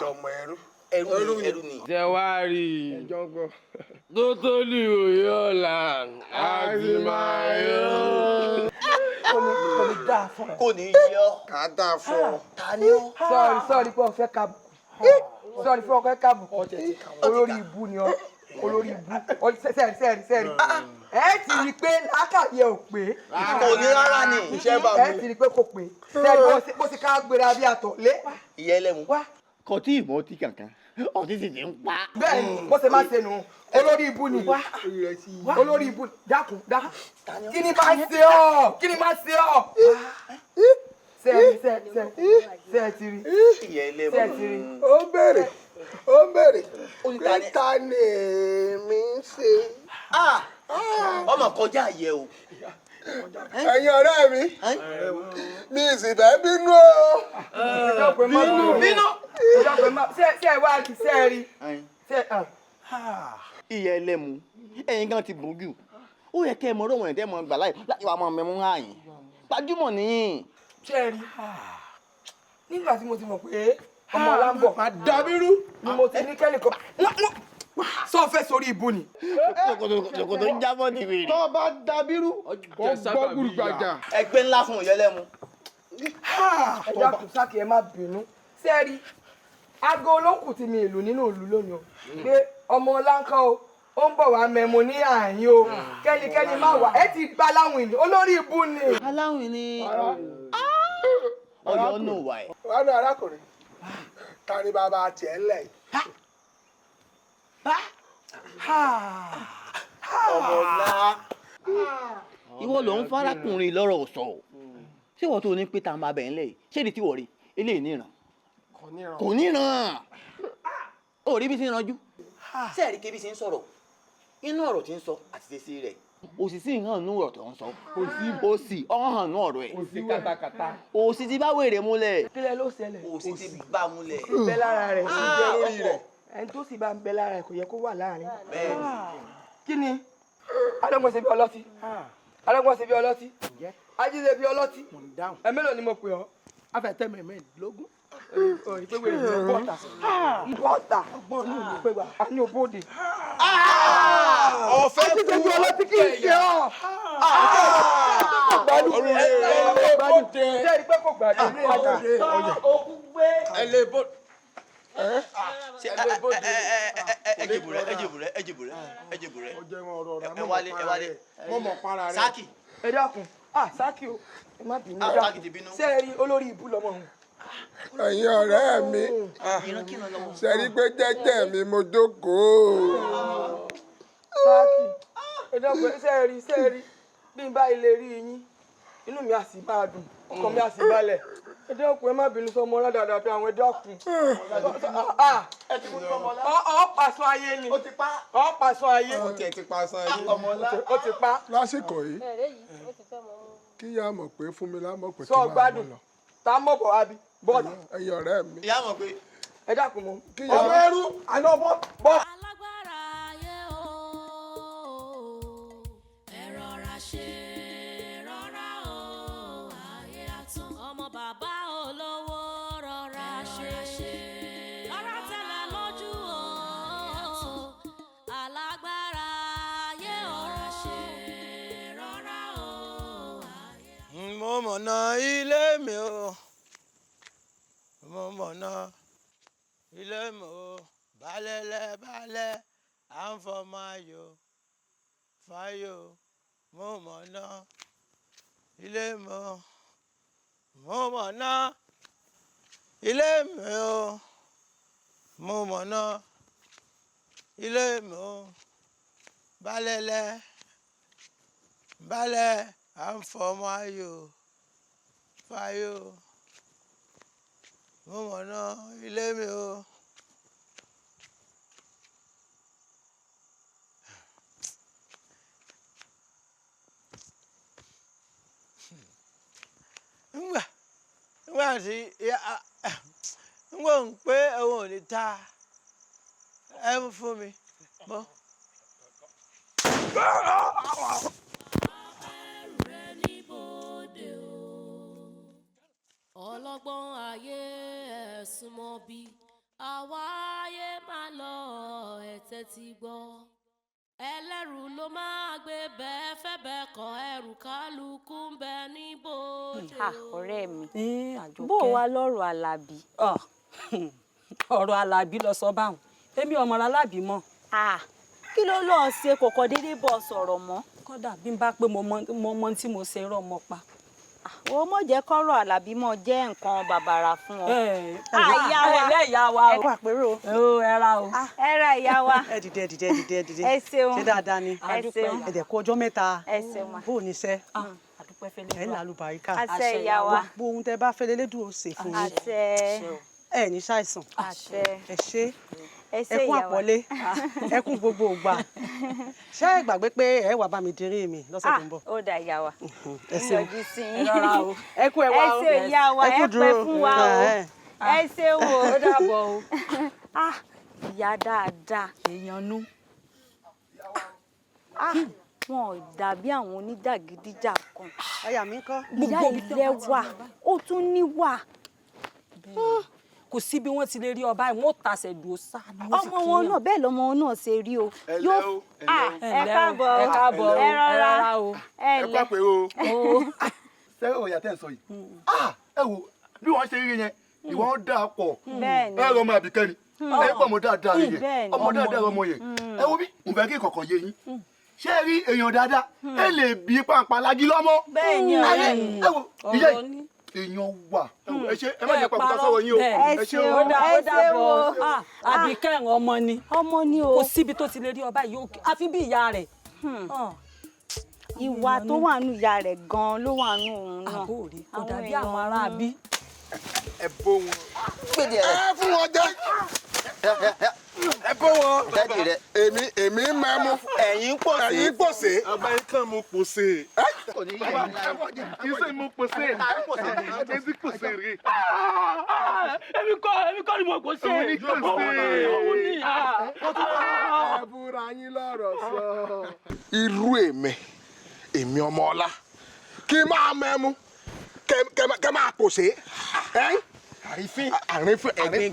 jọ ọmọ ẹrú. Ẹrú ni, ẹrú ni. Jẹ́ wá rí i tó tó ní òye ọ̀la àti máa yọ. dáa fún ẹ. Kò ní í yọ. Kà á dáa fún ọ. Ta ni ó. Sọrí sọrí pé ọfẹ kábùkù, sọrí pé ọfẹ kábùkù, olórí ibu ni ọ, olórí ibu. Sẹẹri sẹẹri sẹẹri, ẹ ti rí i pé làákàyè ò pé. Kò ní rárá ni. Iṣẹ́ bá mi. Ẹ ti rí i pé kò pé. Sẹẹri bó ṣe ká gbéra bí àtọ̀ lé. Ìyá ẹlẹ́mu. Kò tí ì mọ ọtí kankan, ọtí sì ti ń pa. Bẹ́ẹ̀ni, bó ṣe máa ṣe nù, olórí ibu ni, olórí ibu. Dákun dákun, kí ni máa ṣe ọ́? Kí ni máa ṣe ọ́? Sẹẹri sẹẹri sẹẹri ti rí. Ìyá ẹlẹ́mu. Sẹẹri ti rí. Ó ń bèrè, ó ń bèrè pé ta ni èmi ń ṣe. Ọmọ kọjá yẹ o. Ẹ̀yin ọ̀rẹ́ mi, mi sì fẹ́ bínú o. Bínú bínú. Ṣé ẹ wá rí? Ṣé ẹ rí? Ìyá ẹlẹ́mu, ẹ̀yin gan ti bùn jù. Ó yẹ kẹ́ ẹ mọ ọ̀rọ̀ wọ̀nyí tẹ́ mọ gbà láì láti wàá mọ mẹ́mú àyìn. Gbajúmọ̀ nìyí. Ṣé ẹ rí? Nígbà tí mo ti mọ̀ pé ọmọ ọlá ń bọ̀, dàbírú ni mo ti ní kẹ́nìkan sọ fẹ́ sórí ibu ni. Ṣòkòtò ń jábọ́ ní wèrè. Tó bá dàbírú, kò gbọ́ gbùrùgbàjà. Ẹgbẹ́ ńlá fún ìyá ẹlẹ́mu. Ẹ dákun Sákì, ẹ má bínú. Ṣé ẹ rí, aago olókùn ti mi ìlú nínú ìlú lónìí o, pé ọmọ ọlá ń kọ́ o, ó ń bọ̀ wá mẹ́mu ní àyín o, kẹ́nikẹ́ni má wà. Ẹ ti gba aláwìn ni, olórí ibu ni. Aláwìn ni. Ọyọ nù wà ẹ. Wàá ní arákùnrin, ta ni bàbá tiẹ̀ ń lẹ̀ yìí? Ọmọlá, ìwọ ló ń farakùnrin lọ́rọ̀ sọ o. Ṣé ìwọ tó ní pé tá a máa bẹ̀ ń lẹ̀ yìí, ṣé èdè tí wọ́n rí eléyìí níran? Kò níran. Ó rí bí sí ń ranjú. Sẹ́ẹ̀rí kébí sí ń sọ̀rọ̀, inú ọ̀rọ̀ tí ń sọ àti ṣe sí rẹ̀, òsì sì ń hàn nú ọ̀rọ̀ tó ń sọ, òsì ọ̀hún hàn nú ọ̀rọ̀ ẹ̀. Òsì kàtàkàtà. Òsì ti bá wèrè múlẹ̀. Kílẹ̀ ló ṣẹlẹ̀? Òsì ti bá múlẹ̀. Òsì bẹ́ lára rẹ̀. Òsì bẹ́ lórí rẹ̀. Ẹni tó sì bá ń bẹ lára ẹ̀ kò yẹ kó wà láàrin. Bẹ́ẹ̀ni. Kí ni alọ́gbọ́n ṣe bí ọlọ́tí? Alọ́gbọ́n ṣe bí ọlọ́tí, ají ṣe bí ọlọ́tí. Ẹ mélòó ni mo pè ọ́? Afẹ́tẹ́ mẹ́ẹ̀ẹ́dógún. Ìpè wèrè ní bọ́tà bọ́tà ìpè wà á ní òbóde. Ọ̀fẹ́ ají ṣe bí ọlọ́tí kì í ṣe ọ́. Ọ̀run rẹ̀ bóde. Ṣé ẹ rí pé kò gbádùn? Òkú gbé. Ẹ lè bó. Ẹ jèbùrẹ́, ẹ jèbùrẹ́, ẹ jèbùrẹ́, ẹ jèbùrẹ́. Ẹ wálé, ẹ wálé. Sákì. Ẹ dákun, ah Sákì o, ẹ má bínú. Ah, Ẹ Sákì ti dákun. bínú. Ṣé ẹ rí, olórí ibú lọmọ òun. Ẹ̀yin ọ̀rẹ́ mi, ṣe rí pé jẹ́jẹ́ mi mo jókòó. Sákì, ẹ dákun. Ṣé ẹ rí? Ṣé ẹ rí, bí n bá ilé rí yín, inú mi á sì máa dùn, ọkàn mi á sì balẹ̀. Ẹ dákun, ẹ má bínú sọmọ ọládàdà bí àwọn. Ẹ dákun. Ọ pàṣọ ayé ni, ọ pàṣọ ayé. Ó tiẹ̀ ti pa san ayé. Ó ti pa. Lásìkò yìí, kí yá mọ̀ pé fún mi lámọ̀ pé kí Sọ máa mọ̀ gbádùn lọ. Tá a mọ̀ bọ̀ wá bí bọ́ọ̀dà. Ẹ̀yin ọ̀rẹ́ mi. Ìyá mọ̀ pé. Ẹ dákun mọ́. Kí yá Ọmọ ẹrú àná bọ́ bọ́. Alágbára ayé o, ẹ rọra ṣe, rọra o, ayé àtún. Ọmọ bàbá olówó, rọra ṣe, rọra tẹ̀lé lójú o. Alágbára ayé o, ṣe rọra o. Mo mọ̀nà ilé mi o, mo mọ̀nà ilé mi o. Balẹ̀lẹ̀ balẹ̀, à ń fọmọ ayò fáyò. Mo mọ̀nà ilé mi o, mo mọ̀nà ilé mi o, mo mọ̀nà ilé mi o. Balẹ̀lẹ̀ balẹ̀, à ń fọmọ ayò fáyò. Mo mọ̀nà ilé mi o. Ngbà ngbà tí ngbà ń pé òun ò ní ta ẹ mú fún mi mọ́. Níbodè o, ọlọ́gbọ́n ayé, ẹ̀ súnmọ́ bí àwa ayé máa lọ, ẹ̀ tẹ́tí gbọ́. Ẹlẹ́rù ló máa gbé bẹ́ẹ̀ fẹ́ bẹ́ẹ̀ kọ́, ẹrù kálukú ń bẹ níbojì. Ah, ọ̀rẹ́ mi, bó o wá lọ́rọ̀ Alábí. Ọ̀rọ̀ Alábí lọ sọ báwọn, èmi ọmọ Alábí mọ́. Kí ló lọ́ọ́ ṣe kòkò déédéé bọ̀ sọ̀rọ̀ mọ́? Kódà bí n bá pé mo mọ tí mo ṣe rọ́ mọ́ pa. O mọ̀ jẹ́ kọ́rọ̀ Alábí mọ́ jẹ́ nǹkan bàbàrà fún ọ. Ìyá wa, ẹ ìyá wa o. Ẹ kú àpérò. O ẹ ra o. Ẹ ra ìyá wa. Ẹ dìde, ẹ dìde, ẹ dìde, ẹ dìde. Ẹ ṣeun. Ṣé dáadáa ni? Ẹ ṣeun. Ẹ dẹ̀ kú ọjọ́ mẹ́ta. Ẹ ṣeun ma. Bó o ní iṣẹ́? Ẹ ń làlùbáríkà. Àṣẹ ìyá wa. Gbogbo ohun tẹ bá fẹ́ lélẹ́dùn ó ṣe fún yín. Àṣẹ. Ẹ ní ṣàìsàn. Àṣẹ. Ẹ ṣé. Ẹ ṣé Ẹ kú ìyá wa. àpọ́nlé. Ẹ kú gbogbo ìgbà. Ṣé ẹ gbàgbé pé ẹ wá bá mi dirí mi lọ́sẹ̀ tó ń bọ̀? Ó dà ìyá wa. Ẹ ṣeun. Yọjú sí yín. Ẹ rọra o. Ẹ kú ẹwà o. Ẹ ṣé ìyá wa, Ẹ kú ẹ pẹ́ dúró. fún wa o. Ẹ. Ẹ ṣeun o. Ó dàbọ̀ o. Ìyá dáadáa. Èèyàn nú. Wọn ò dàbí àwọn oníjàgídíjàkan. Aya mi ńkọ́? Ìyá ilé wà, ó tún níwà. Kò sí bí wọ́n ti lè rí ọba yìí, wọ́n ò tasẹ̀ dùn ó sá. Ọmọ wọn náà bẹ́ẹ̀ lọmọ wọn náà ṣe rí o. Ẹ lẹ́ o, ẹ Ẹ káàbọ̀ ẹ káàbọ̀ o, ẹ rọra ẹ rọra o. Ẹ Ẹ lẹ́. pàpẹ́ o. Ṣé ọ̀yà tẹ́ ń sọ yìí? Ẹ wo bí wọ́n ṣe rí yẹn, ìwọ ń dà pọ̀. Bẹ́ẹ̀ni. Ẹ rọ ọmọ àbíkẹ́ ni, ẹ pọ̀ ọmọ dáadáa rẹ yẹn, Bẹ́ẹ̀ni. ọmọ dáadáa ọmọ yẹn. Ẹ wo bí mo fẹ́ kí kọ̀kọ̀ yé yín. Ṣé ẹ rí èèyàn dáadáa? Ẹ lè bí pàǹpà lági lọ́mọ. Bẹ́ẹ̀ni ọ̀rẹ́ mi. Ẹ wo ìyá yìí, èèyàn wà. Ẹ ṣe ẹ má jẹ́ pàkúta sọ̀rọ̀ yín o. Ẹ Ẹ ṣe o. Ó dà, ó dàbọ̀. Àbíkẹ́ ọmọ ni. Ọmọ ni o. Kò síbi tó ti lè rí ọba yìí, àfi bí ìyá rẹ̀. Ìwà tó wà nù ìyá rẹ̀ gan-an ló wà nù òun náà. Àbóòrí kò dàbí àwọn aráabí. Ẹ bó wọn. Ẹ fún wọn jẹ. Ẹ bó wọn. Dádì rẹ. Èmi mẹ́mu. Ẹ̀yin pòsè. Ẹ̀yin pòsè. Bàbá yín kàn mú pòsè. Kì í ṣe mú pòsè. Èmi pòsè rè. Èmi kọ́ ni mo kò ṣe. Òun ni kò ṣe. Òun ni. Ẹ fúnra yín lọ́rọ̀ sọ. Irú èmi ọmọ ọlá kí n máa mẹ́mu kẹ máa pòsè. Àrífín àrífín ẹ̀gbin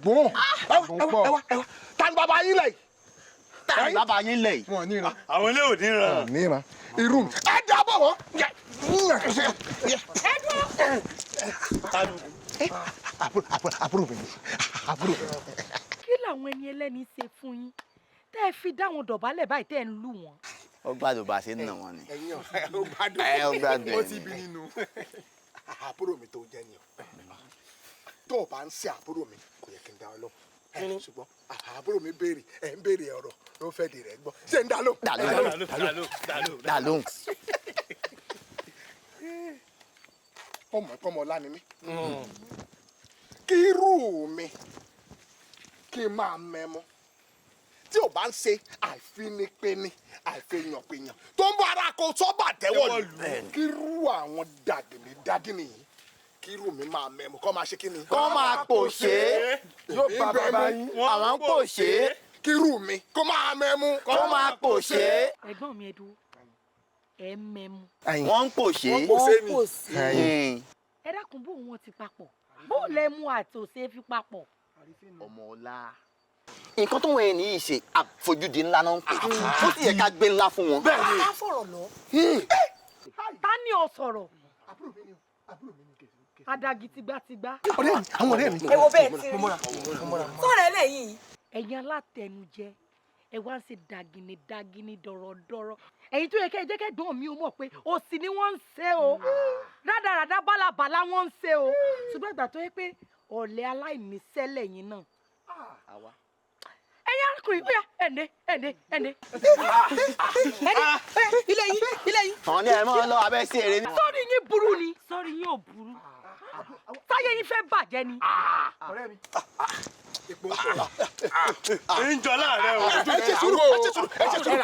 gbòó. Ẹ wá ẹ wá ta ni bàbá yín lẹ̀ yìí? Ta ni bàbá yín lẹ̀ yìí? Wọn níran. Àwọn ilé ò níran. Níran. Irú mi. Ẹ dábọ̀ wọ́n. Ẹ dúró. Àbúrò mi ni. Àbúrò mi. Kí làwọn ẹni ẹlẹ́ni ṣe fún yín tẹ́ ẹ fi dá wọn dọ̀bálẹ̀ báyìí tẹ́ ẹ ń lù wọ́n? Ó gbádùn bá a ṣe ń nà wọ́n ni. Ẹ̀yin ọ̀rẹ́ ó gbádùn. Ẹ ó gbádùn Ó ẹ̀ ti ni. bí nínú. Àbúrò mi tó jẹ́ ni o. Tó o bá ń ṣe àbúrò mi, kò yẹ kí n dá ọ lóhùn. Ṣùgbọ́n àbúrò mi béèrè, ẹ̀ ń béèrè ọ̀rọ̀ ló fẹ́ di rẹ̀ gbọ́. Ṣé ń dá lóhùn? Dá lóhùn. Dá lóhùn. Ọmọ ẹ̀kọ́ ọlá ni mí. Kí irú mi kí n máa mẹ́mọ́ tí ò bá ń ṣe àìfinipéni àìfihànpéyàn tó ń bọ ara kò sọ́bà tẹ́wọ̀ lù kí irú àwọn dàgìnì dàgìnì yìí kí irú mi máa mẹ́mu kọ́ máa ṣe kí ni. Kọ́ máa pòṣé. Yóò bá bàbá yín. Àwọn ń pòṣé. Kí irú mi kó máa mẹ́mu. Kọ́ máa pòṣé. Ẹ̀gbọ́n mi, ẹ dúró. Ẹ mẹ́mu. Wọ́n ń pòṣé. Wọ́n pòṣé ni. Ẹ dákun, bó wọn ti papọ̀? Bó lẹ mú àtòsé fi papọ̀? Ọmọ ọlá. Nǹkan tó wọ̀nyẹn nìyí ṣe àfojúdi ńlá náà ń pè. Ó sì yẹ ká gbé ńlá fún wọn. Ta fọ̀rọ̀ lọ. Ta ni ò sọ̀rọ̀? Adagi tigbátigbá. Ọ̀rẹ́ mi, àwọn ọ̀rẹ́ mi. Ẹ wo bẹ́ẹ̀ ti rí. Mo mọ́ra, mo mọ́ra. Sọ̀rọ̀ ẹlẹ́yìn. Ẹ̀yin alátẹnujẹ, ẹ wá ń ṣe dàgìnì dàgìnì dọ̀rọ̀dọ̀rọ̀. Ẹ̀yin tó yẹ kẹ́ ẹ jẹ́ kẹ́gbọ́n mi ó mọ̀ pé òsì ni wọ́n ń ṣe o. Rádaràdá bálabàlá wọ́n ń ṣe o. Ṣùgbọ́n ìgbà tó yẹ pé ọ̀lẹ aláìníṣẹ́lẹ̀ yín náà. Ẹ̀yin arákùnrin, ó yá, ẹ̀ǹdẹ́ ẹ̀ǹdẹ́ ẹ̀ǹdẹ́. Ẹ̀ǹdẹ́ ilé yín, ilé yín. Àwọn ní ẹ máa lọ abẹ́ sí eré. Sọ́ọ̀rì yín burú ni. Sọ́ọ̀rì yín ò burú. Táyé yín fẹ́ bàjẹ́ ni. Ọ̀rẹ́ mi. Ń jọ láàrẹ o. Ẹ ṣe sùúrù, ẹ ṣe sùúrù, ẹ ṣe sùúrù,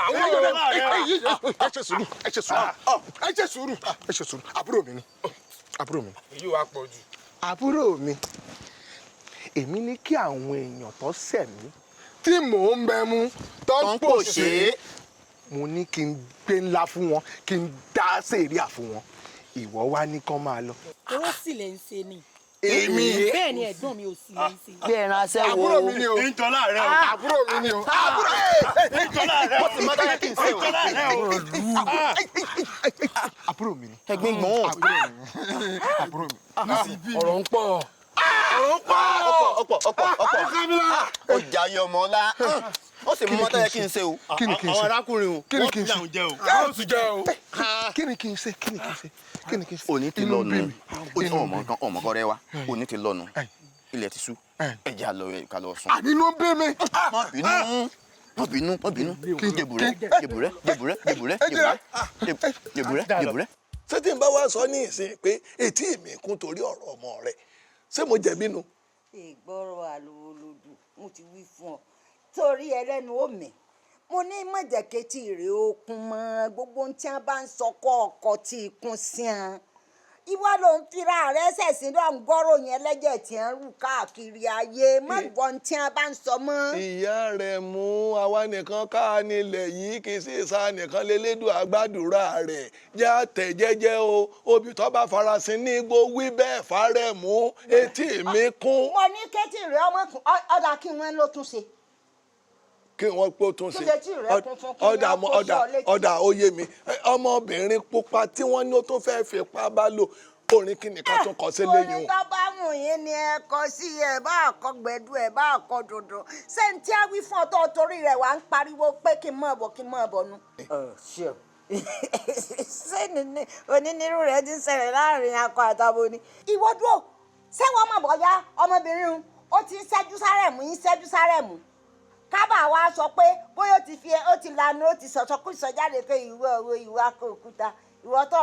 ẹ ṣe sùúrù, ẹ ṣe sùúrù, ẹ ṣe sùúrù, ẹ ṣe sùúrù. Àbúrò mi ni, àbúrò mi. Èyí wàá pọ̀ jù. Àbúrò mi, èmi ní kí àwọn èèyàn tó ṣẹ̀ mí tí mò ń bẹ mú tó ń pòṣé, mo ní kí n gbé ńlá fún wọn, kí n dá sèríà fún wọn. Ìwọ wá ní kán máa lọ. Owó sì lè ń ṣe ni. Èmi. Bẹ́ẹ̀ ni ẹ̀gbọ́n mi ò sí lè ṣe. Bí ẹran aṣẹ́wó. Àbúrò mi ni o. Ntọ́lá rẹ o. Àbúrò mi ni o. Àbúrò Ntọ́lá rẹ o. Wọ́n ti mọ táyà kí n ṣe o. Ntọ́lá rẹ o. Àbúrò mi ni. Ẹ̀gbin gbọ̀n. Àbúrò mi. Ọ̀rọ̀ ń pọ̀. Ọ̀rọ̀ ń pọ̀. Ọ̀pọ̀ ọ̀pọ̀ ọ̀pọ̀. Ọjà yọmọ ọlá. Ó sì mọ táyà kí n ṣe o. Kí ni kí n ṣe? Àwọn arákùnrin o. Kí ni kí n ṣe? Wọ́n ti jẹ o. Wọ́n ti jẹ o. Kí ni kí n ṣe? Kí ni kí n ṣe? Kí ni kí n ṣe? Òní ti Inú lọ́nu. bí mi. Ó ti ọmọ kan ọmọ kan rẹ wa. Òní ti lọ́nu. Ilẹ̀ ti ṣú. Ẹ jẹ́ àlọ́ ká lọ sùn. Àní inú bí mi. Má bínú. Má bínú. Má bínú. Jèbùrẹ́ jèbùrẹ́ jèbùrẹ́ jèbùrẹ́ jèbùrẹ́ jèbùrẹ́ jèbùrẹ́. Ṣé tí n bá wá sọ ní ìsìn pé etí mi kún torí ọ̀rọ̀ ọmọ rẹ, ṣé mo jẹ̀bi nu? Ìgbọ́rọ̀ àlòlòdù mo ti wí fún ọ torí ẹlẹ́nu ó mì. Mo ní mọ̀jẹ̀kẹ́tì rè okun mọ́ gbogbo ohun tí wọ́n bá ń sọ kọ́ ọkọ̀ tí ikún sí wọn. Ìwọ ló ń fira rẹ ṣẹ̀sìn ló ń gbọ́rọ̀ yẹn lẹ́jẹ̀ tí ń rù káàkiri ayé, má gbọ́ ohun tí wọ́n bá ń sọ mọ́. Ìyá rẹ̀ mú àwa nìkan ká nílẹ̀ yìí, kì í sì sa nìkan lélédùn àgbàdúrà rẹ̀ já tẹ̀ jẹ́jẹ́ o. Obì tó bá farasin ní igbó wí bẹ́ẹ̀ fárẹ̀ mú etí mi kún. Mo ní kétì rẹ ọmọkùn ọ̀dà kí wọ́n ló tún ṣe. Kí wọ́n pé ó tún ṣe. Kí létí rẹ kún fún kí ọ̀dà wọ́n kó ọ̀dà sí ọ létí. Ọ̀dà ó yé mi. Ọmọbìnrin pupa tí wọ́n ní ó tún fẹ́ẹ́ fipá bá lò, orin kí nìkan tún kọ sí lẹ́yìn Orin o. tó bá wù yín ni ẹ kọ sí, ẹ bá kọ gbẹdú, ẹ bá kọ dòdò. Ṣé n tí a wí fún ọ tó torí rẹ wà ń pariwo pé kí n mọ̀ bọ̀ kí n mọ̀ bọ̀ nu. Ṣé onínírú rẹ ti ń ṣẹlẹ̀ láàrin akọ àtàbò ni. Ìwọ dúró, ṣé wọ́n mọ̀ bọ́yá ọmọbìnrin un, ó ti ń ṣẹ́jú sárẹ̀ mú ń ṣẹ́jú sárẹ̀ mú kábà wa sọ pé bóyá ó ti fi ó ti lanu ó ti sọ̀sọ́kùsọ jáde pé ìwọ owó ìwọ akọ òkúta, ìwọ tó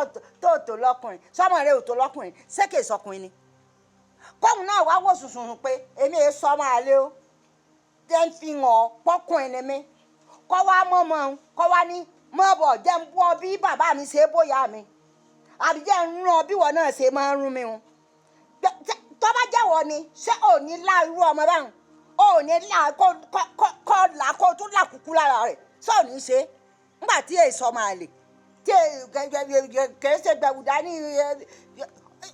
tó lọ́kùnrin, sọmọ rẹ ò tó lọ́kùnrin, ṣé kìí sọkùnrin ni? Kóun náà wá wò sùnsùn pé èmi è sọmọ àlè o, jẹ́ ń fi hàn pọ́kùnrin ni mí, kọ́ wá mọ́mọ́ òun, kọ́ wá ní mọ́ bọ̀, jẹ́ ń bọ́ bí bàbá mi ṣe é bóyá mi, àbí jẹ́ ń rán bí ìwọ náà ṣe máa ń rún mi hùn. Tó bá jẹ́wọ́ ni, ṣé ò ní lá irú ọmọ báwọn, ò ní là kó là kó tún là kúkú lára rẹ̀, ṣé ò ní ṣe nígbà tí èso máa lè tí kìí ṣe gbẹ̀wù dání?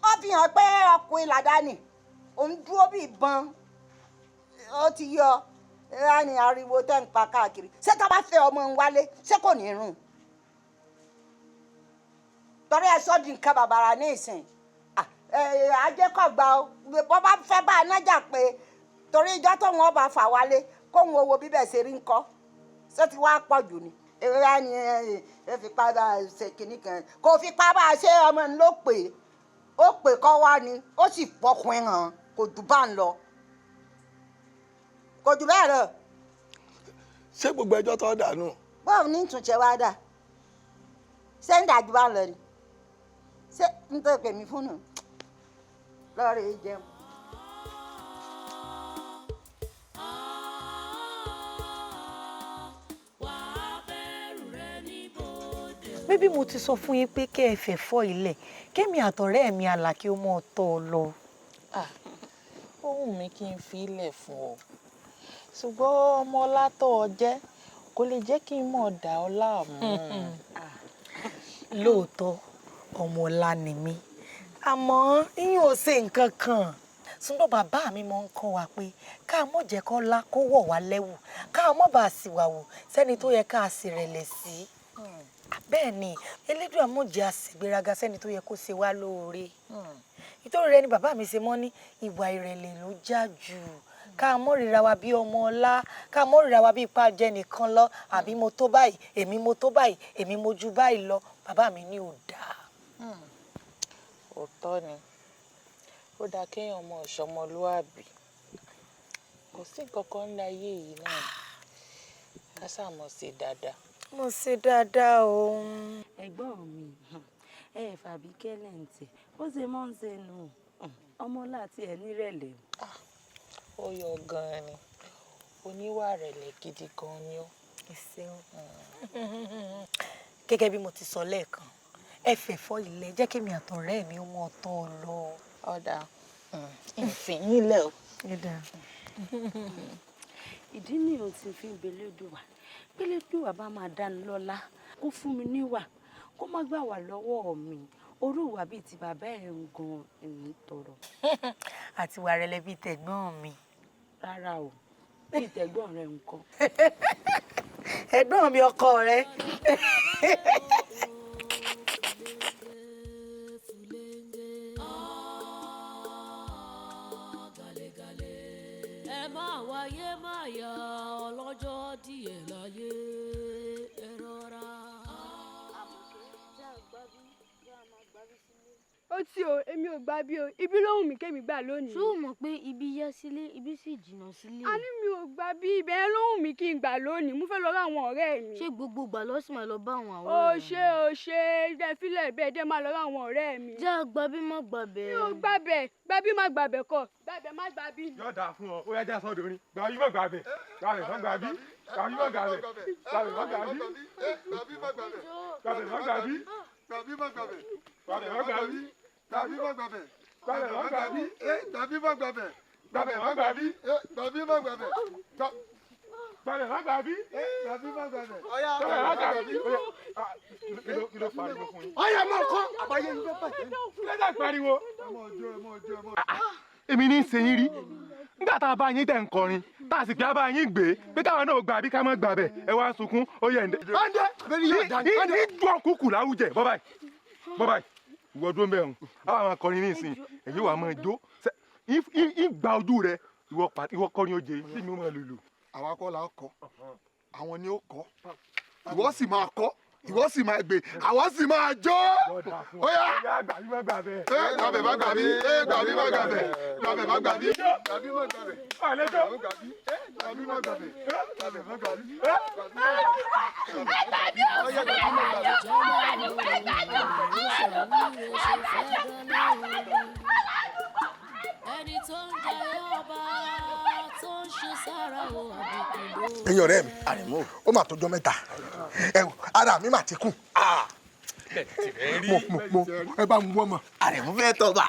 Ó fi hàn pé ọkùnrin làdáni òun dúró bí ìbọn, ó ti yọ rání ariwo tẹ́ ń pa káàkiri. Ṣé tó bá fẹ́ ọmọ ń wálé, ṣé kò ní rùn? Torí ẹ sọ́ di nǹkan bàbàrà ní ìsìn ajẹ́kọ̀gbà o. Bọ́ bá fẹ́ bá a nájà pé torí ìjọ tó wọn bá fà wálé kóun owó bíbẹ̀ ṣe rí ńkọ́, ṣé ti wá pọ̀ jù ni? Èrè á ní ẹ fipá bá a ṣe kinní kan, kò fipá bá a ṣe, ọmọ ń ló pè é, ó pè kọ́ wá ni, ó sì fọkùnrin hàn, kò jù bá ń lọ, kò jù bẹ́ẹ̀ lọ. Ṣé gbogbo ẹjọ́ tó dànù? Báwo ní ìtúnṣe wá dà? Ṣé ń dàjú bá ń lọ ni? Ṣé ń tó pè mí fún nù lọ́ọ̀rẹ́ jẹun. Bébí, mo ti sọ fún yín pé kẹ́ ẹ fẹ́ fọ́ ilẹ̀ kémi àtọ̀rẹ́ mi Àlàkí ó mọ́ ọ tọ́ ọ lọ. Ó wù mí kí n fi ilẹ̀ fún ọ, ṣùgbọ́n ọmọ ọlá tó ọ jẹ́ kò lè jẹ́ kí n mọ̀ dà ọ́ láàmú. Lóòótọ́ ọmọ ọlá ni mí, àmọ́ yín ò ṣe nǹkan kan, ṣùgbọ́n bàbá mi máa ń kọ́ wa pé ká mọ̀ jẹ́ kó lá kó wọ̀ wá lẹ́wù, ká mọ̀ bá a sì wà wò sẹ́ni tó yẹ ká sì rẹ̀lẹ̀ sí. Bẹ́ẹ̀ ni, Elédùà mọ̀ jẹ́ àṣègbéraga sẹ́ni tó yẹ kó ṣe wá lóore. Nítorí rẹ̀ ni bàbá mi ṣe mọ́ ní ìwà ìrẹ̀lẹ̀ ló já jù, ká mọ̀ ríra wa bí ọmọ ọlá, ká mọ̀ ríra wa bí ipa jẹ nìkan lọ, àbí mo tó báyìí, èmi mo tó báyìí, èmi mo ju báyìí lọ. Bàbá mi ní ò dáa. Òótọ́ ni, ó dáa kéèyàn mọ ìṣọmọlúàbí, kò sí nǹkan kan ní ayé yìí náà, ká ṣáà mọ̀ ṣe dáadáa. Mo ṣe dáadáa o. Ẹ̀gbọ́n mi, ẹ fàbí kẹ́lẹ̀ ń tẹ̀ ó ṣe mọ́ ń ṣe nù ọmọ láti ẹ̀ nírẹ̀lẹ̀. Ó yọ gan-an ni, oníwà rẹ̀lẹ̀ gidi gan-an ni ó. Ẹ ṣeun. Gẹ́gẹ́ bí mo ti sọ lẹ́ẹ̀kan, ẹ fẹ̀fọ́ ilẹ̀ jẹ́ kémi àtọ̀rẹ́ mi ó mọ ọtọ́ ọ lọ. Ọ̀dà ìfìn nílẹ̀ o. Ìdí nìyẹn tí fi ń belédùwà, belédùwà bá máa dáni lọ́lá kó fún mi níwà, kó má gbà wá lọ́wọ́ mi. Orú ìwà bíi ti bàbá ẹ̀ ń gan ń tọrọ. Àti wà rẹlẹ bíi tẹ̀gbọ́n mi. Rárá o, bíi tẹ̀gbọ́n rẹ̀ nǹkan. Ẹ̀gbọ́n mi ọkọ rẹ. Ẹ máa wáyé máa yà ọlọ́jọ́ díẹ̀ láyé, ẹ rọra. Ó tí o, èmi ò gbà bí o, ibi ló wù mí kémi gbà lónìí. Ṣé o mọ̀ pé ibi yá sílé, ibi sì jìnnà sílé? A ní mi ò gbà bí, ibẹ̀ yẹn ló wù mí kí n gbà lónìí, mo fẹ́ lọ rí àwọn ọ̀rẹ́ mi. Ṣé gbogbo ìgbà ló sì máa lọ bá àwọn Ó ọ̀rẹ́ rẹ? ṣe, ó ṣe, jẹ́ fílẹ̀ bẹ́ẹ̀ dé máa lọ rí àwọn ọ̀rẹ́ mi. Jẹ́ àgbà bí má gbà bẹ́ẹ̀. Mi ò gbà bẹ́ẹ̀, gbà bí má gbà bẹ́ẹ̀ kọ́, gbà bẹ́ẹ̀ má gbà bí. Yóò dáa fún ọ, ó yá já sọ́dọ̀ orin. Gbà bí má gbà bẹ̀, gbà bẹ̀ má gbà bí, gbà bí má gbà bẹ̀, gbà bẹ̀ má gbà bí, gbà bẹ̀ má gbà bí, gbà bẹ̀ má gbà bí, gbà bẹ̀ má gbà bí, gbà bẹ̀ má gbà bí, gbà bẹ̀ má gbà bí, gbà bẹ̀ má gbà bí, gbà bẹ̀ má gbà bí, gbà bẹ̀ má gbà bí. Ó yá, ah, kí ló pariwo fún yín? Ọyà máa kọ́ àbáyé yín fẹ́ bàjẹ́. Kí ló dé pariwo? Èmi ní í ṣe yín rí nígbà tá a bá yín tẹ̀ ń kọrin, tá a sì pé a bá yín gbé pé káwọn náà gbà bí ká má gbà bẹ̀, ẹ wá sunkún. Ó yẹ ǹdẹ. Ǹdẹ ní dùn kúkú láwùjẹ. Bọ́ báyìí, bọ́ báyìí, ìwọ dúró ń bẹ̀ hùn, àwọn máa kọrin ní ìsìn, èyí wàá máa jó ń gba ojú rẹ, ìwọ kọrin oje tí mi máa lùlù. Àwa kọ́ la kọ́, àwọn ni ó kọ́, ìwọ sì máa kọ́, ìwọ sì máa gbé, àwa sì máa jó. Ó yá. Gbà bí má gbà bẹ́ẹ̀. Ẹ gbàbẹ̀ má gbà bí, ẹ gbà bí má gbà bẹ̀, gbàbẹ̀ má gbà bí, gbà bí má gbà bẹ̀. Àlejò. Gbà bí má gbà bẹ̀, gbàbẹ̀ má gbà bí. Ẹni tó ń jayé ọba tó ń ṣe sára o, àbùkù ló. Ẹ̀yin ọ̀rẹ́ mi, ó mà tọjọ́ mẹ́ta, ẹ wò, ara mi mà ti kù. Mo ẹ bá ń wọ́ mọ̀. Àrẹ̀mú fẹ́ tọ́ba.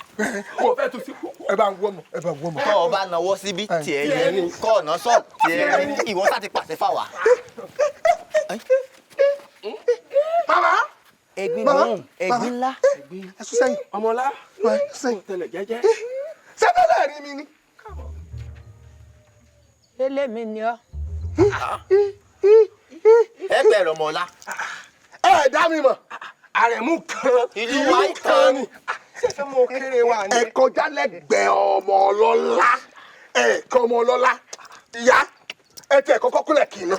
Mo fẹ́ tu sí. Ẹ bá ń wọ́ mọ̀, ẹ bá ń wọ́ mọ̀. Tọ́ ọ bá nawọ́ síbí tiẹ̀ ní, kọ́ ọ̀nà sọ̀ tiẹ̀ ní, ìwọ sá ti pàṣẹ fáwa. Bàbá. Ẹ̀gbin Bàbá. lóhùn, ẹ̀gbin ńlá. Ẹ sún sẹ́yìn. Ọmọlá. Ẹ sún sẹ́yìn. Tẹlẹ jẹ́jẹ́. Sẹ́fẹ̀lẹ̀ rí mi ni. Elémi ni ọ. Ẹ bẹ̀rẹ̀ ọmọlá. Ẹ dá mi mọ̀. Àrẹ̀mú kan. Ìlú wa kan ni. Ṣé mo kéré wa ni? Ẹ kọjá lẹ́gbẹ̀ẹ́ ọmọ ọlọ́lá. Ẹ kọ́ ọmọ ọlọ́lá. Ìyá, ẹ tiẹ̀ kọ́kọ́ kúnlẹ̀ kì í ná.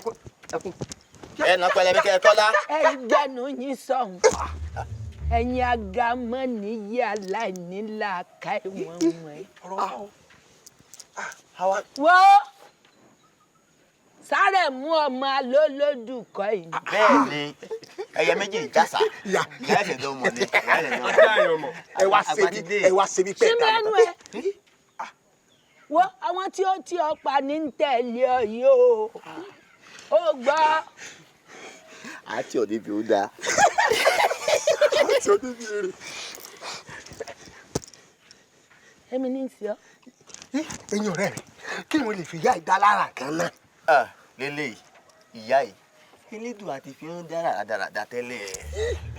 Ẹ nà pẹlẹbẹ kẹ kọ́lá. Ẹ gbẹ́nu yín sọ̀hún, ẹ̀yin agamọ́nìyí aláìnílàáká ìwọ̀n wọ̀nyí. Wo sáré mú ọmọ alólódù kọ́ yìí. Bẹ́ẹ̀ ni, ẹyẹ méjì ìjàsà. Ìyá ẹsẹ̀ dán mọ̀ ni. Ìyá ẹsẹ̀ dán mọ̀. Ẹ wá ṣe bí, ẹ wá ṣe bí pẹ́ẹ́ Sínú ẹnu ẹ. Wo àwọn tí ó ti ọ̀pá ní ń tẹ̀lé ọ yìí o. Ó gbọ́. Àti òde bí ó dáa. Àti òde bí èrè. Èmi ní í ṣe ọ́. Ẹ̀yin ọ̀rẹ́ mi, kí mo lè fi ìyá ìdálára kan náà? Lélẹ́yìí, ìyá yìí, elédùn àti fi ń dára rádaràda tẹ́lẹ̀.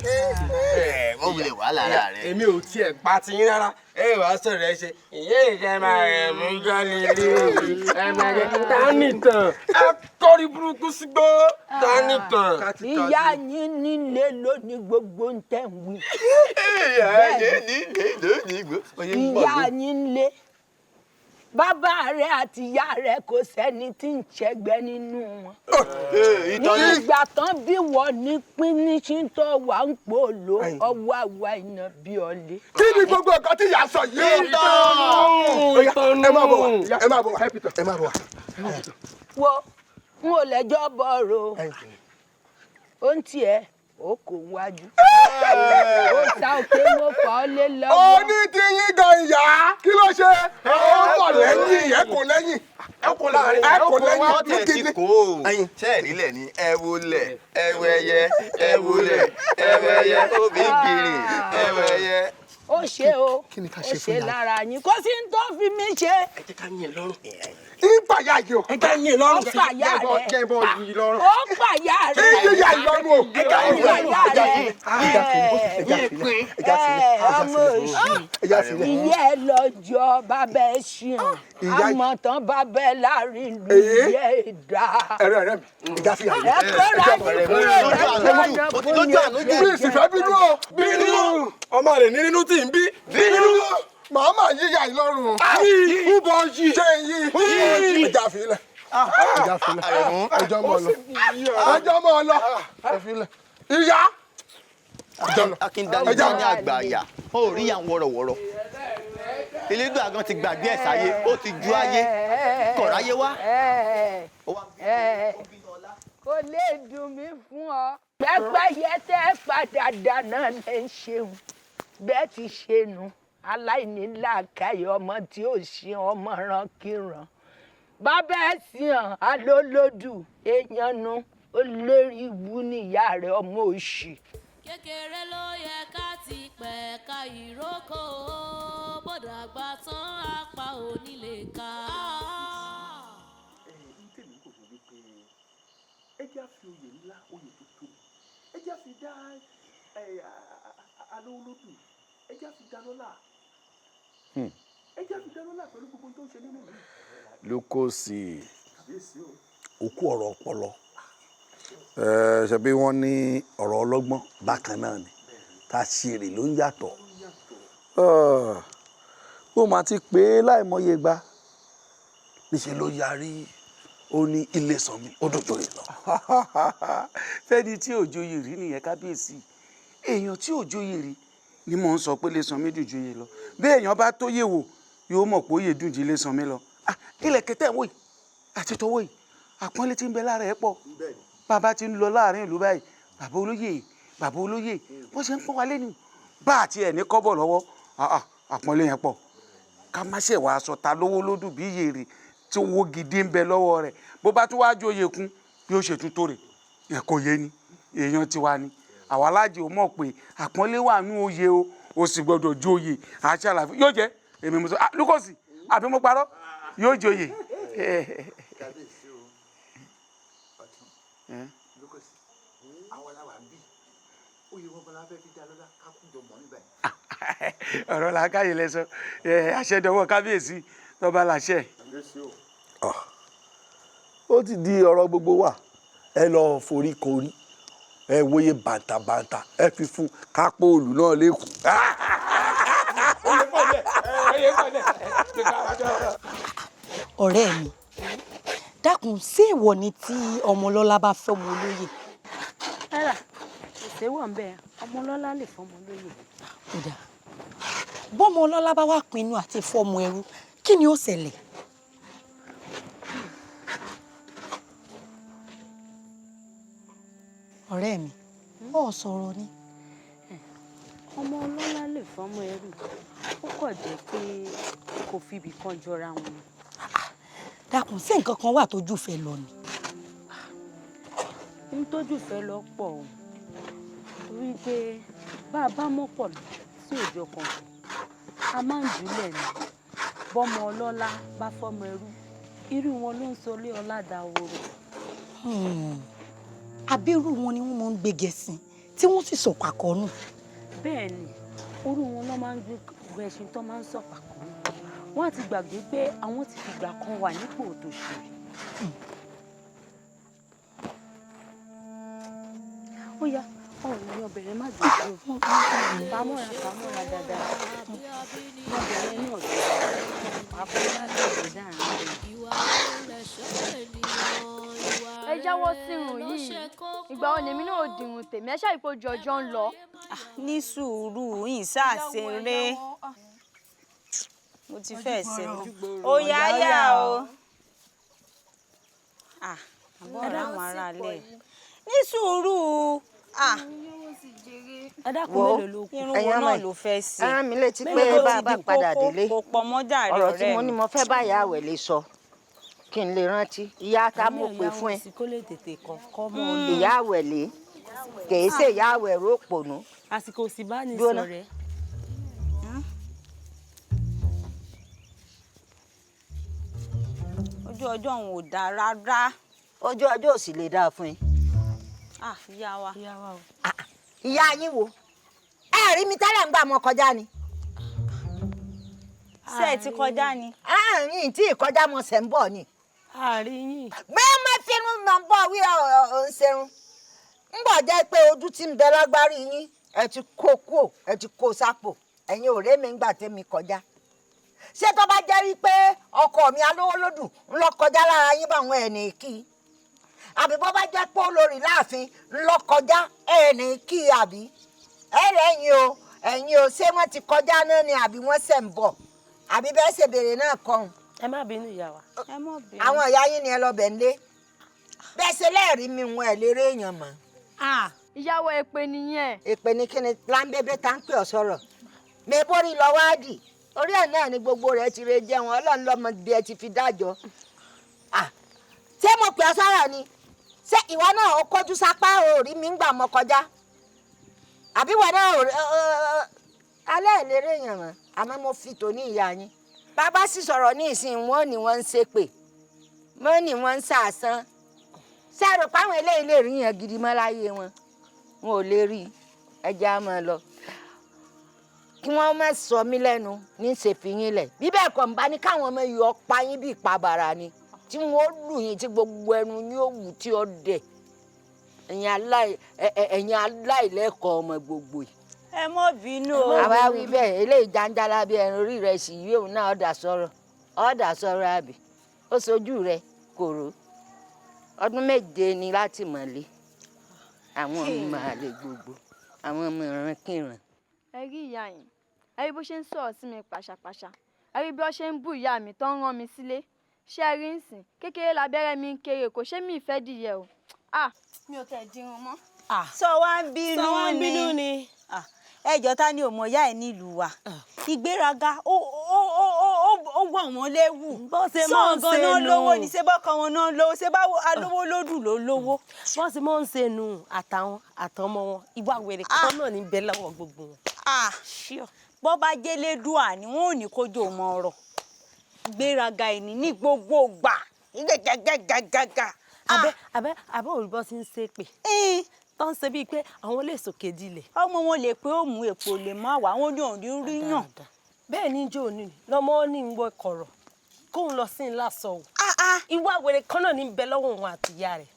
Ẹ wọ́n wulẹ̀ wà lára rẹ̀. Èmi ò tiẹ̀ pa ti yín rárá, ẹ wàá sọ̀rọ̀ ẹ ṣe ìyé ìjẹ́ máa rẹ̀ mú jọ́lé lé ẹ máa rẹ̀ tánìtàn ẹ kọ́rí burúkú sígbó tánìtàn. Ìyá yín nílé lónìí gbogbo ń tẹ̀ ń wí. Ìyá yín nílé lónìí gbogbo ń bọ̀ Ìyá yín lé bàbá rẹ àti ìyá rẹ, kò sẹ́ni tí ń ṣẹgbẹ́ nínú wọn. Nígbà tán bí wọ́n ní pínísíntọ́ wà ń pòlò ọwọ́ àwa iná bí ọlẹ́. Kí ni gbogbo nǹkan tí ìyá sọ yìí? Ìtàn. Ẹ máa bọ̀ wá, ẹ máa bọ̀ wá, ẹ máa bọ̀ wá. Wo n ò lẹ́jọ́ bọ̀rọ̀ ó ń tiẹ̀ ó kò wájú. Ó sa òkè mo fà ọ́ lé lọ́wọ́. Ó ní ti yín gan ìyá, kí ló ṣe? Ó bọ̀ lẹ́yìn, ẹ kò lẹ́yìn. Ẹ kò láàrin. Ẹ kò lẹ́yìn. Wọ́n tẹ̀ ti kó o. Ṣé ẹ̀ nílẹ̀ ni ẹ wo lẹ̀, ẹ wo ẹyẹ, ẹ wo lẹ̀, ẹ wo ẹyẹ, obì gèrè, ẹ wo ẹyẹ. Ó ṣe o, ó ṣe lára yín, kó sì ń tó fi mí ṣe. Ẹ jẹ́ ká yín lọ́rùn. Ìpàyà yìí o. Ẹ jẹ́ yín lọ́rùn. Ó pàyà rẹ̀. Jẹ́ bọ́ yín lọ́rùn. Ó pàyà rẹ̀. Yíyá ìlọ́run o. Ó pàyà rẹ̀. Ọmọ òṣì ìyá ẹ lọ́jọ́ bàbá ẹ ṣìyàn, àmọ̀tán bàbá ẹ láàrin ìlú ìyá ẹ dá. Ẹ̀rọ ẹ̀rẹ́ mi, ìjà fi àyè. Ẹ kóra yín kúrò lọ́jọ́ fún yẹn. Bí ìsìnfẹ́ bínú o. Bínú. Ọmọ rẹ̀ ní nínú tí ń bí. Bínú. Màmá yíyá ìlọ́run. Yí. Bọ́ yí. Ṣé yí? Ìjà fi lẹ̀. Ìjà fi lẹ̀. Ẹjọ́ mọ́ lọ. Ẹjọ́ mọ́ lọ. Ẹ fi lẹ̀. Ìyá. Akíndalẹ̀ ní àgbà àyà ó rí àwọn wọ̀rọ̀wọ̀rọ̀. Elédùn àgàn ti gbàgbé ẹ̀ sáyé, ó ti ju ayé, kọ̀ráyé wá. Kò lè dùn mí fún ọ. Pẹ́pẹ́yẹ tẹ́ padà dáná lẹ́ ń ṣeun, bẹ́ẹ̀ ti ṣe nu, aláìní làákàyè ọmọ tí ó ṣe ọmọ ran kíran. Bàbá ẹ̀ sì hàn alólódù èèyàn nu, olórí ibú níyà rẹ̀ ọmọ òṣì. Kékeré ló yẹ ká ti pẹ̀ka ìrókò, bọ́dà àgbà tán apá onílé ká. Ẹ ń tèmi kò ní wípé ẹ jẹ́ àfi oyè ńlá, oyè tó tóbi, ẹ jẹ́ àfi dá alówólódù, ẹ jẹ́ àfi dá lọ́lá, ẹ jẹ́ àfi dá lọ́lá pẹ̀lú gbogbo tó ń ṣe nínú ìlú. Lukosi, Kàbíyèsí o. òkú ọ̀rọ̀ ọpọlọ, ṣe bí wọ́n ní ọ̀rọ̀ ọlọ́gbọ́n bákan náà ni tá a ṣe èrè ló ń yàtọ̀. Bó máa ti pé láìmọye gba níṣẹ́ ló yarí, ó ní ilé sàn mi ó dùn joyè lọ. Fẹ́ni tí ò joyè rí nìyẹn, kábíyèsí. Èèyàn tí ò joyè rí ni mò ń sọ pé lè sàn mí dùn joyè lọ. Bí èèyàn bá tó yè wò yóò mọ̀ pé ó yè dùn jí lè sàn mí lọ. Ilẹ̀ kẹtẹ́ ń wò yìí àti tọwọ́ yìí, àpọ́nlé tí ń bẹ lára ẹ̀ pọ̀. Bàbá ti ń lọ láàrin ìlú báyìí, bàbá olóyè, bàbá olóyè, wọ́n ṣe ń pọ́n wa lẹ́nu bá àti ẹ̀ ní kọ́bọ̀ lọ́wọ́. Àpọ́nlé yẹn pọ̀. Ká má ṣe wàá sọ ta lówó lódù bí yèrè tí owó gidi ń bẹ lọ́wọ́ rẹ̀. Bó bá tún wáá joyè kún bí ó ṣe tún tó rè ẹ̀ kò yé ni èèyàn tiwa ni àwa alájì ò mọ̀ pé àpọ́nlé wà nú oyè o, ó sì gbọ́dọ̀ joyè àti àlàáfíà yóò jẹ́. Èmi mo sọ Lukosi, àbí mo parọ́? Yóò joyè. Kábíyèsí o, ọ̀tún Lukosi, àwọn aláwa ń bì oyè wọn bọlá fẹ́ fi dá lọ́lá kákújọ mọ́ níbẹ̀. Ọ̀rọ̀ làákàyè lẹ sọ, àṣẹdọwọ́ kábíyèsí tọba làṣẹ. Ó ti di ọ̀rọ̀ gbogbo wa, ẹ lọ forí korí, ẹ wòye bàǹtàbàǹtà, ẹ fi fún kápó òòlù náà lẹ́kùn. Ọ̀rẹ́ mi, dákun, ṣé ìwọ ni tí ọmọlọ́lá bá fẹ́ ọmọ olóyè? Rárá, kò séwọ̀ ń bẹ́ẹ̀, ọmọlọ́lá lè fọmọ olóyè. Kódà bọ́mọ ọlọ́lá bá wà pinnu àti fọmọ ẹrú, kí ni ó ṣẹlẹ̀? Ọ̀rẹ́ mi, ó sọ̀rọ̀ ni. Ọmọ ọlọ́lá lè fọmọ ẹrú, ó kàn jẹ́ pé kò fi ibì kan jọra wọn. Dákun, ṣé nǹkan kan wà tójú fẹ́ lọ ni? Ń tójú fẹ́ lọ pọ̀ o, torí pé bá a bá mọ́pọ̀ sí òjò kan, a máa ń jùlẹ̀ ni. Bọ́mọ ọlọ́lá bá fọmọ ẹrú, irú wọn ló ń solé ọlá dahoro. Abirú wọn ni wọ́n máa ń gbé gẹ̀ẹ́sìn tí wọ́n sì sọ̀kò àkọ́nù. Bẹ́ẹ̀ ni, orú wọn ló máa ń gbé gẹ̀ẹ́sìn tó máa ń sọ̀kò àkọ́nù. Wọ́n á ti gbàgbé pé àwọn ti fìgbà kan wà nípò òtòṣì rí. Ó yá, ọ̀run ni ọbẹ̀ rẹ má gbàgbé o. Pamọ́ra pamọ́ra dáadáa. Ọbẹ̀ rẹ náà dùn. Wàá fún láti ọ̀dọ̀ dáhùn rẹ̀. Ẹ jáwọ́ sírun yìí, ìgbà wo lèmi náà ò dìrun tèmi? Ẹ ṣáà ìpò jọjọ ń lọ. Ní sùúrù yìí ṣàṣeré, mo ti fẹ́ ṣe ó yá yá o. Àbọ̀ ọ̀rọ̀ àwọn aráalé ní sùúrù. Wo, irun wo náà ló fẹ́ ṣe? Ẹ rán mi létí pé bá a bá padà délé, kò pọ̀ mọ́ jàre. ọ̀rọ̀ tí Ọ̀rẹ́ mo ní mi. mo fẹ́ bá ìyá àwẹ̀ lè sọ kí n lè rántí ìyá ta mo pè fún ẹ. Ìyá àwẹ̀ lè kèé ṣe ìyá àwẹ̀ ròpònú. Àsìkò sì bá ní Dúró ná. sọ̀rẹ́. Ojú ọjọ́ òun ò dáa rárá. Ojú ọjọ́ ò sì lè dáa fún yín. Ah, ìyá wa. Ìyá wa o. Ìyá yín wo, ẹ rí mi tẹ́lẹ̀ ń gbà mọ́ kọjá ni. Ṣé ẹ ti kọjá ni? Àárín tí ìkọjá mọ̀ ṣẹ̀ ń bọ̀ ni. Àárín yín. Bẹ́ẹ̀ má finú mọ̀ ń bọ̀ wí ọ̀ ń ṣerun. Ń bọ̀ jẹ́ pé ojú tí ń bẹ lágbárí yín, ẹ ti kó kúò, ẹ ti kó sápò, ẹ̀yin ọ̀rẹ́ mi ń gbà tẹ́mi kọjá. Ṣé tó bá jẹ́ wípé ọkọ mi alówó lódù ń lọ kọjá lára yín báwọn ẹ̀ ní kí? Àbí bó bá jẹ́ pé olórí láàfin ń lọ kọjá ẹ̀ ní kí àbí? Ẹ rẹ̀ ẹ̀yin o, ẹ̀yin o, ṣé wọ́n ti kọjá náà ni àbí wọ́n ṣẹ̀ ń bọ̀? Àbí bẹ́ẹ̀ ṣe béèrè náà kọ́hún? Ẹ má bínú, ìyá wa. Ẹ má bínú. Àwọn ìyá yín ni ẹ lọ bẹ̀ ń lé. Bẹ́ẹ̀ ṣe lẹ́ẹ̀rí mi wọn ẹ̀ lérè èèyàn mọ́. Ìyàwó, èpè nìyẹn. Èpè ní kíni láńbébé tá ń pè ọ́ sọ̀rọ̀. Mẹ́bórí lọ wá dì. Orí ẹ̀ náà ni gbogbo rẹ̀ ti re jẹun, Ọlọ́run lọ́mọ bí ẹ ti fi dájọ́. Ṣé mo pè ọ́ sọ̀rọ̀ ni? Ṣé ìwọ náà ó kọjú sápá ò rí mi ń gbà mọ́ kọjá? Àbí ìwọ náà ò alẹ́ ìlérè èèyàn mọ́, àmọ́ mo fi tòní ìyá yín. Bàbá sì sọ̀rọ̀ ní ìsìn, wọn ni wọ́n ń ṣépè, wọ́n ní wọ́n ń ṣàṣán. Ṣé ẹ rò pé àwọn eléyìí lè rí yẹn gidi mọ́ láyé wọn? Wọn ò lè rí ẹja máa lọ. Kí wọ́n má sọ mí lẹ́nu ní ṣèfìyín lẹ̀. Bí bẹ́ẹ̀ kọ́ ń bá ní káwọn ọmọ yìí ọ̀pá yín bí ìpabàrà ni, tí wọ́n ó lù yín tí gbogbo ẹnu yín ó wù tí ó dẹ̀. Ẹ̀yin aláìlẹ́kọ̀ọ́ ọmọ gbogbo yìí. Ẹ má bínú o. Àwa wí bẹ́ẹ̀, eléyìí jàǹjàlá bí ẹran orí rẹ̀ sì yí òun náà ọ̀dà sọ̀rọ̀ ọ̀dà sọ̀rọ̀ àbí ó sojú rẹ̀ kòró. Ọdún 7 ni láti mọ̀lé àwọn ọmọ àlè gbogbo, àwọn ọmọ ìrankíran. Ẹ rí ìyá yín, ẹ rí bó ṣe ń sọ̀rọ̀ sí mi pàṣàpàṣà, ẹ rí bí wọ́n ṣe ń bú ìyá mi tó ń rán mi sílé. Ṣé ẹ rí nsìn kékeré lábẹ́rẹ́ mi ń kéré, kò ṣé mi ìfẹ́ dìyẹ o. Mi ò tẹ̀ dirun mọ́. Sọ wá ń bínú Sọ wá ń bínú ni. Ẹjọ́ ta ni ò mọ̀ ìyá ẹ̀ nílùú wa? Ìgbéraga ó ó ó ó ó wọ̀ wọ́n léwu. Bó ṣe máa ń ṣe Sọ gan-an nù. lówó ni, ṣé bọ́kọ wọn náà lówó, ṣé báwo alówó lódù ló lówó. Wọ́n sì máa ń ṣe nù, àtàwọn àtọmọ wọn, ìwà wèrè kan náà ní bẹ́ẹ̀ lọ́wọ́ gbogbo wọn. Bọ́ bá jẹ́lẹ́dùà ni wọ́n ò ní kójú ọmọ ọ̀rọ̀. Ìgbéraga ẹni ní gbogbo gbà. Gàgàgàgàgà. Abẹ́ abẹ́ abẹ́ òrùbọ́ ti ń ṣe pé tó ń ṣe bíi pé àwọn lè sòkè dilẹ̀. Ọmọ wọn lè pé ó mú èpò lè má wà, wọn ní òní rí yàn. Bẹ́ẹ̀ ni ijó ní lọ́mọ ní ń wọ kọ̀rọ̀ kóun lọ sí ńlá sọ o. Ìwà wèrè kan náà ní bẹ lọ́wọ́ òun àti ìyá rẹ̀.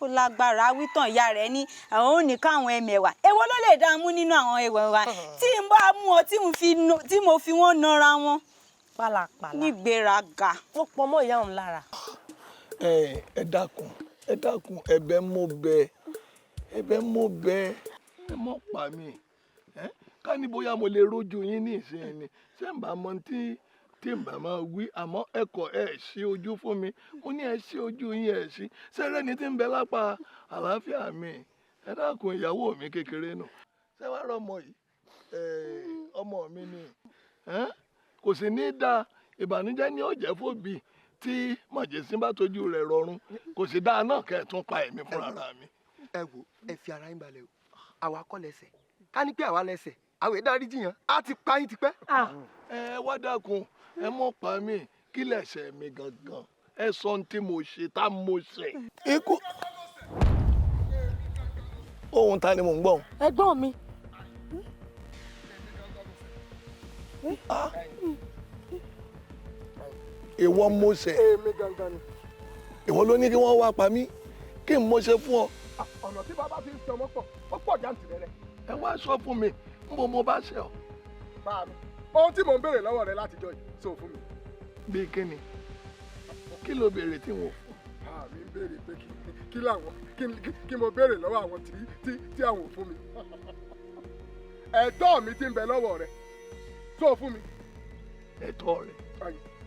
Ó lágbára wítàn ìyá rẹ̀ ní àwọn ò ní káwọn ẹmẹ̀wà. Èwo ló lè dá mú nínú àwọn ẹwẹ̀wà tí n bá mú ọ tí mo fi wọ́n nara wọn. Pálapàla. Nígbéraga. Ó pọ̀ mọ́ ìyá òun lára. Ẹ ẹ dákun, ẹ dákun, ẹ̀bẹ̀ mo bẹ̀, ẹ̀bẹ̀ mo bẹ̀, ẹ mọ̀ pa mí. Ẹ ká ní bóyá mo lè rójú yín ní ìsìn ni, ṣé ń bá mọ tí ń bá máa wí, àmọ́ ẹ kọ̀ ẹ ṣí ojú fún mi. Mo ní ẹ ṣí ojú yín, ẹ ṣí. Sẹ́rẹ́ ni tí ń bẹ lápá àlàáfíà mi. Ẹ dákun, ìyàwó mi kékeré nù. Ṣé wàá rọ ọmọ yìí? Ẹ ọmọ mi ni. Ẹ kò sì ní dáa, ìbànújẹ́ ni ó jẹ́ fóbi tí màjèsín bá tójú rẹ̀ rọrùn, kò sì dáa náà kẹ́ ẹ̀ tún pa ẹ̀mí fúnra ra mi. Ẹ wo, ẹ fi ara yín balẹ̀ o, àwa kọ́ lẹ́sẹ̀, ká ní pé àwa lẹ́sẹ̀, àwọn ìdarí jiyàn á ti pa yín tipẹ́. Ẹ wá dákun, ẹ mọ̀ pa mí, kí lẹ̀ṣẹ̀ mi gangan? Ẹ sọ ohun tí mo ṣe tá mo ṣe. Ikú ohun ta ni mò ń gbọ́? Ẹ̀gbọ́n mi. Ìwọ mo ṣẹ̀? Èmi gangan ni. Ìwọ ló ní kí wọ́n wá pa mí, kí n mo ṣe fún ọ? Ọ̀nà tí bàbá fi ń sọmọ pọ̀, ó pọ̀ jàǹtìrẹrẹ. Ẹ wá sọ fún mi, ń bo mo bá ṣe ọ. Bá mi, ohun tí mò ń béèrè lọ́wọ́ rẹ látijọ́ yìí, sọ fún mi. Bí kíni? Kí ló béèrè tí wọn ò fún? Mi ń béèrè pé kí làwọn kí mo béèrè lọ́wọ́ àwọn tí àwọn ò fún mi. Ẹ̀tọ́ mi ti ń bẹ lọ́wọ́ rẹ, sọ fún mi. Ẹ̀tọ́ rẹ?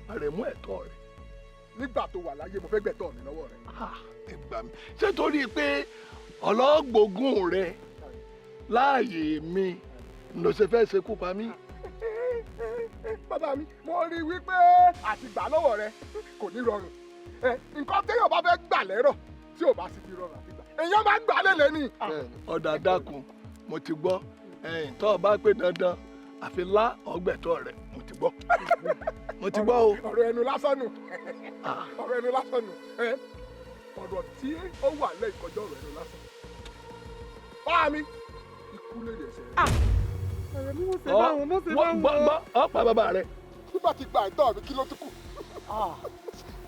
Àrẹ̀mú, ẹ̀tọ́ rẹ. Nígbà tó wà láyé, mo fẹ́ gbẹ̀tọ́ mi lọ́wọ́ rẹ. Ẹ gbà mí, ṣé torí pé ọlọ́gbọ̀gùn rẹ láàyè mi ló ṣe fẹ́ ṣekú pa mí? Bàbá mi, mo rí i wípé àti gbà lọ́wọ́ rẹ kò ní rọrùn. Nǹkan téèyàn bá fẹ́ gbà lẹ́rọ̀ tí ò bá sì ti rọrùn àti gbà, èèyàn máa ń gbà lélẹ̀ ni. Ọ̀dà, dákun, mo ti gbọ́. Tó o bá pé dandan àfi lá ọgbẹ̀tọ̀ rẹ, mo ti gbọ́. Mo ti gbọ́ o. Ọ̀rọ̀ ẹnu lásán nù, ọ̀rọ̀ ẹnu lásán nù. Ọ̀rọ̀ tí ó wà lẹ́yìn kọjá ọ̀rọ̀ ẹnu lásán. Bá mi ikú lè ẹsẹ̀ rẹ̀. Ọ̀rẹ́ mi wọ́n ṣe báwọn, wọ́n ṣe báwọn. Gbọ́ gbọ́, ọ pa bàbá rẹ. Nígbà tí gba ẹ̀tọ́ mi, kí ló tún kù?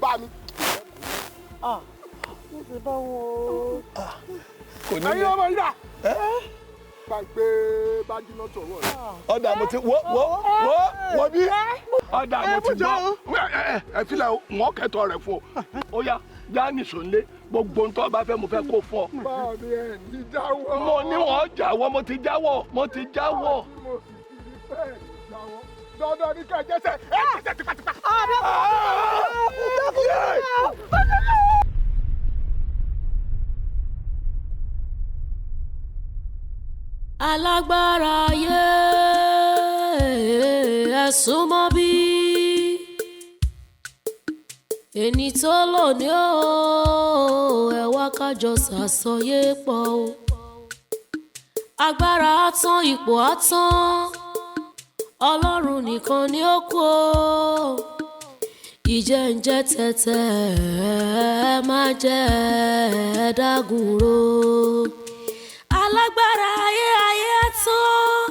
Bá mi. Wọ́n ṣe báwọn o. Kò ní Ẹ̀yin ọmọ yìí dà. Gbàgbé bá jiná tọwọ́ rẹ̀. Ọ̀dà mo ti wo wo wo wo bí. Ọ̀dà mo ti gbọ́. Ẹ filẹ̀ o, wọ́n kẹtọ rẹ̀ fún ọ. Ó yá, já nìṣó nlé, gbogbo ntọ́ bá fẹ́ mo fẹ́ kó fún ọ. Bá mi ẹ̀ ní jáwọ́. Mo ní wọ́n jáwọ́, mo ti jáwọ́, mo ti jáwọ́. Mo sì ti rí bẹ́ẹ̀ ní jáwọ́. Dandan ní ká ẹ jẹ́sẹ̀, ẹ jẹ́sẹ̀ tipátipá. Alágbára ayé, ẹ súnmọ́ bí ẹni tó lò ní o, ẹ wá kájọ ṣàsọyé pọ̀ o. Agbára á tán, ipò á tán, Ọlọ́run nìkan ni ó kù o. Ìjẹ́njẹ́ tẹ̀tẹ̀ má jẹ́ dágunró. Alágbára ayé, ayé á tán.